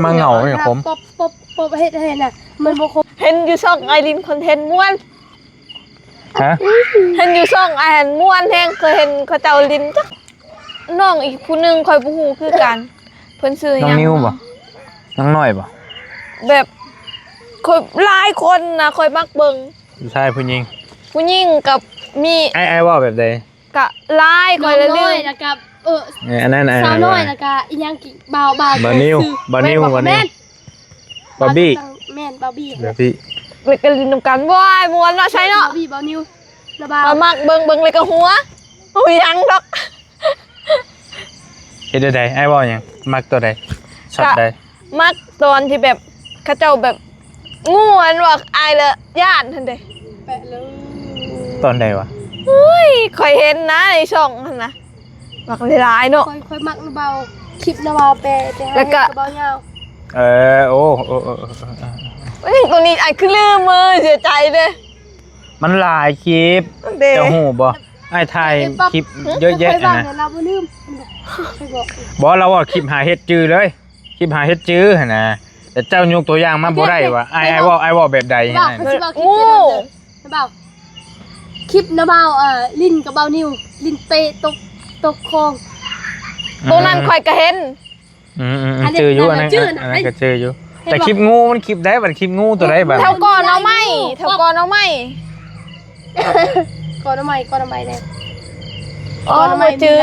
ມາເຫງົານີ້ຂົມ. ປົບ ປົບ ປົບ ເຮັດໃຫ້ນະ ມັນບໍ່ຂົມ. ເຫັນຢູ່ຊ່ອງອ້າຍລິນຄອນເທັນມ່ວນ. ຮະ? ເຫັນຢູ່ຊ່ອງອ້າຍຫັ້ນມ່ວນແຮງ ເຄີຍເຫັນເຂົາເຈົ້າຫຼິ້ນຈັກ ນ້ອງອີກຜູ້ໜຶ່ງຂ້ອຍບໍ່ຮູ້ຄືກັນ ເພິ່ນຊື່ຫຍັງ ນ້ອງນິວບໍ່? ນ້ອງນ້ອຍບໍ່? ແບບ ຂ້ອຍ ຫຼາຍຄົນນະ ຂ້ອຍມັກເບິ່ງ ຜູ້ຊາຍຜູ້ຍິງ? ຜູ້ຍິງກັບມີ ອ້າຍ ອ້າຍເວົ້າແບບໃດ? ກະຫຼາຍ ຂ້ອຍລະລືມ ນ້ອງນ້ອຍ ແລ້ວກະ ເອີ ເອີ ອັນນັ້ນ ສາວນ້ອຍ ແລ້ວກະອີຫຍັງ ບ່າວ ບ່າວ ບ່າວນິວ ບ່າວນິວ ບ່າວນິວ ແມ່ນ ບາວບີ ແມ່ນ ບາວບີ ບາວບີ ແລ້ວກໍຫຼິ້ນນຳກັນ. ວ້າຍ ມ່ວນເນາະ ໃຊ່ເນາະ ບາວບີ ບ່າວນິວ ລະບ່າວ ຂ້ອຍມັກເບິ່ງ ເບິ່ງແລ້ວກໍຫົວ ບໍ່ມີຫຍັງດອກ. ເຮັດແນວໃດ? ອ້າຍເວົ້າຫຍັງ? ມັກໂຕໃດ? ຊັອດໃດ? ມັກຕອນທີ່ແບບ ເຂົາເຈົ້າແບບ ງູຫັ້ນວ່າ ອ້າຍລະຢ້ານຫັ້ນເດ້. ແປະເລີຍ ຕອນໃດວະ? ເຮີ້ຍ ຂ້ອຍເຫັນນະໃນຊ່ອງຫັ້ນນະ ມັກຫຼາຍໆເນາະ. ຂ້ອຍ ຂ້ອຍມັກນະບ່າວ ຄລິບນະບ່າວແປະ ແຕ່ ແລ້ວກະ ແຕ່ບໍ່ຍາວ. ເອີ ໂອ້ ໂອ້ ໂອ້ ໂອ້ ໂອ້ ໂອ້ ໂອ້ ໂຕນີ້ອ້າຍຄືລືມເລີຍ ເສຍໃຈເດ້. ມັນຫຼາຍຄລິບ ເດ້ ເຈົ້າຮູ້ບໍ່? ອ້າຍຖ່າຍຄລິບເຢີະແຍະຫັ້ນນະ. ບໍ່ ລາວວ່າຄລິບຫາເຮັດຈື່ເລີຍ ຄລິບຫາເຮັດຈື່ຫັ້ນນະ ແຕ່ເຈົ້າຍົກຕົວຢ່າງມາບໍ່ໄດ້ວ່າ ອ້າຍ ອ້າຍເວົ້າ ອ້າຍເວົ້າແບບໃດຫັ້ນນະ. ຄລິບນະບ່າວ ເອີ ຫຼິ້ນກັບບ່າວນິວ ຫຼິ້ນເຕະຕົກ ຕົກຄອງ ໂຕນັ້ນຂ້ອຍກໍເຫັນ. ອືມ ອັນນັ້ນຈື່ຢູ່ ອັນນັ້ນ ອັນນັ້ນກໍຈື່ຢູ່. ແຕ່ຄລິບງູມັນຄລິບໃດບັດ? ຄລິບງູໂຕໃດບັດ? ແຖວກໍໜໍ່ໄມ້ ແຖວກໍໜໍ່ໄມ້ ກໍໜໍ່ໄມ້ ກໍໜໍ່ໄມ້ແດ່. ອໍ ບໍ່ຈື່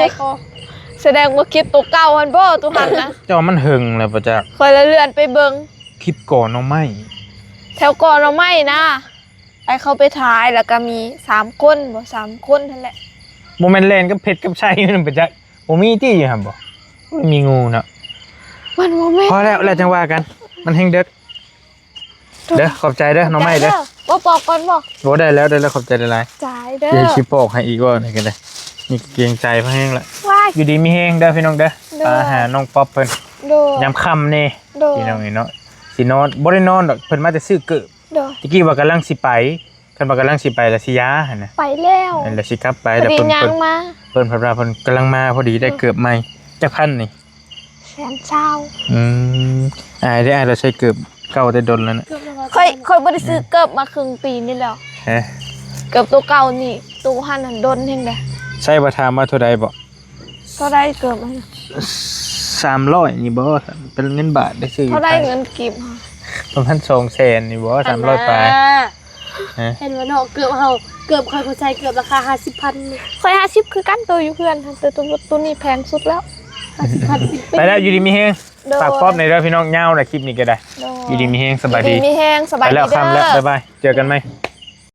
ສະແດງວ່າຄລິບໂຕເກົ່າຫັ້ນບໍ່ ໂຕຫັ້ນນະ. ເຈົ້າມັນເຫິງແລ້ວບໍ່ຈັກ ຂ້ອຍລະເລື່ອນໄປເບິ່ງ ຄລິບກໍໜໍ່ໄມ້ ແຖວກໍໜໍ່ໄມ້ນະ. ໄປເຂົ້າໄປຖ່າຍ ແລ້ວກໍມີສາມຄົນບໍ່ ສາມຄົນຫັ້ນແຫຼະ. ບໍ່ແມ່ນແລ່ນກັບເພັດກັບໄຊນັ້ນໄປຈັກ ບໍ່ມີຕິຢູ່ຫັ້ນບໍ່? ມີງູເນາະ ມັນບໍ່ແມ່ນ. ພໍແລ້ວ ແລ້ວຈັ່ງວ່າກັນ ມັນແຮງເດິກເດີ. ຂອບໃຈເດີ ໜໍ່ໄມ້ເດີ. ບໍ່ປອກກ່ອນບໍ່? ບໍ່ ໄດ້ແລ້ວ ໄດ້ແລ້ວ ຂອບໃຈຫຼາຍໆ. ໃຈເດີ ຊິປອກໃຫ້ອີກບໍ່? ນີ້ກໍໄດ້ ນີ້ກໍເກງໃຈພໍແຮງລະ. ຢູ່ດີມີແຮງເດີພີ່ນ້ອງເດີ. ໄປຫານ້ອງປັອບເພິ່ນ ຍາມຄ່ຳແດ່ ພີ່ນ້ອງເອີຍເນາະ. ຊິນອນ ບໍ່ໄດ້ນອນດອກ ເພິ່ນມາແຕ່ຊື້ເກີບ. ໂດຍ ຕະກີ້ວ່າກຳລັງຊິໄປ ຄັນວ່າກຳລັງຊິໄປລະຊິຢາຫັ້ນນະ ໄປແລ້ວ ແລ້ວຊິກັບໄປ ພໍດີຍ່າງມາ ເພິ່ນ ເພິ່ນວ່າເພິ່ນກຳລັງມາພໍດີ ໄດ້ເກີບໃໝ່. ຈັກພັນນີ້? ແສນຊາວ. ອືມ ອາຍເດ້ ອາຍລະໃສ່ເກີບເກົ່າແຕ່ດົນແລ້ວນະ. ຂ້ອຍ ຂ້ອຍບໍ່ໄດ້ຊື້ເກີບມາເຄິ່ງປີນີ້ແລ້ວ. ເອີ ເກີບໂຕເກົ່ານີ້ ໂຕຫັ້ນຫັ້ນດົນແຮງເດ້. ໃສ່ວ່າຖາມວ່າເທົ່າໃດບໍ່? ເທົ່າໃດເກີບຫັ້ນນະ? ສາມຮ້ອຍນີ້ບໍ່? ເປັນເງິນບາດໄດ້ຊື້ ເທົ່າໃດເງິນກີບ? ປະມານສອງແສນນີ້ບໍ່? ສາມຮ້ອຍປາຍ. ເຫັນບໍ່ເນາະ ເກີບເຮົາ ເກີບຂ້ອຍກໍໃສ່ເກີບລາຄາຫ້າສິບພັນ. ຂ້ອຍຫ້າສິບຄືກັນ ໂຕຢູ່ເຮືອນຫັ້ນ ແຕ່ໂຕ ໂຕນີ້ແພງສຸດແລ້ວ ຫ້າສິບພັນ. ໄປແລ້ວ ຢູ່ດີມີແຮງ. ໂດຍ ຝາກປອບແດ່ເດີພີ່ນ້ອງ ຍາວລະຄລິບນີ້ກໍໄດ້. ໂດຍ ຢູ່ດີມີແຮງ ສະບາຍດີ ຢູ່ດີມີແຮງ ສະບາຍດີເດີ. ໄປແລ້ວ ຄ່ຳແລ້ວ ບາຍບາຍ ເຈີກັນໃໝ່.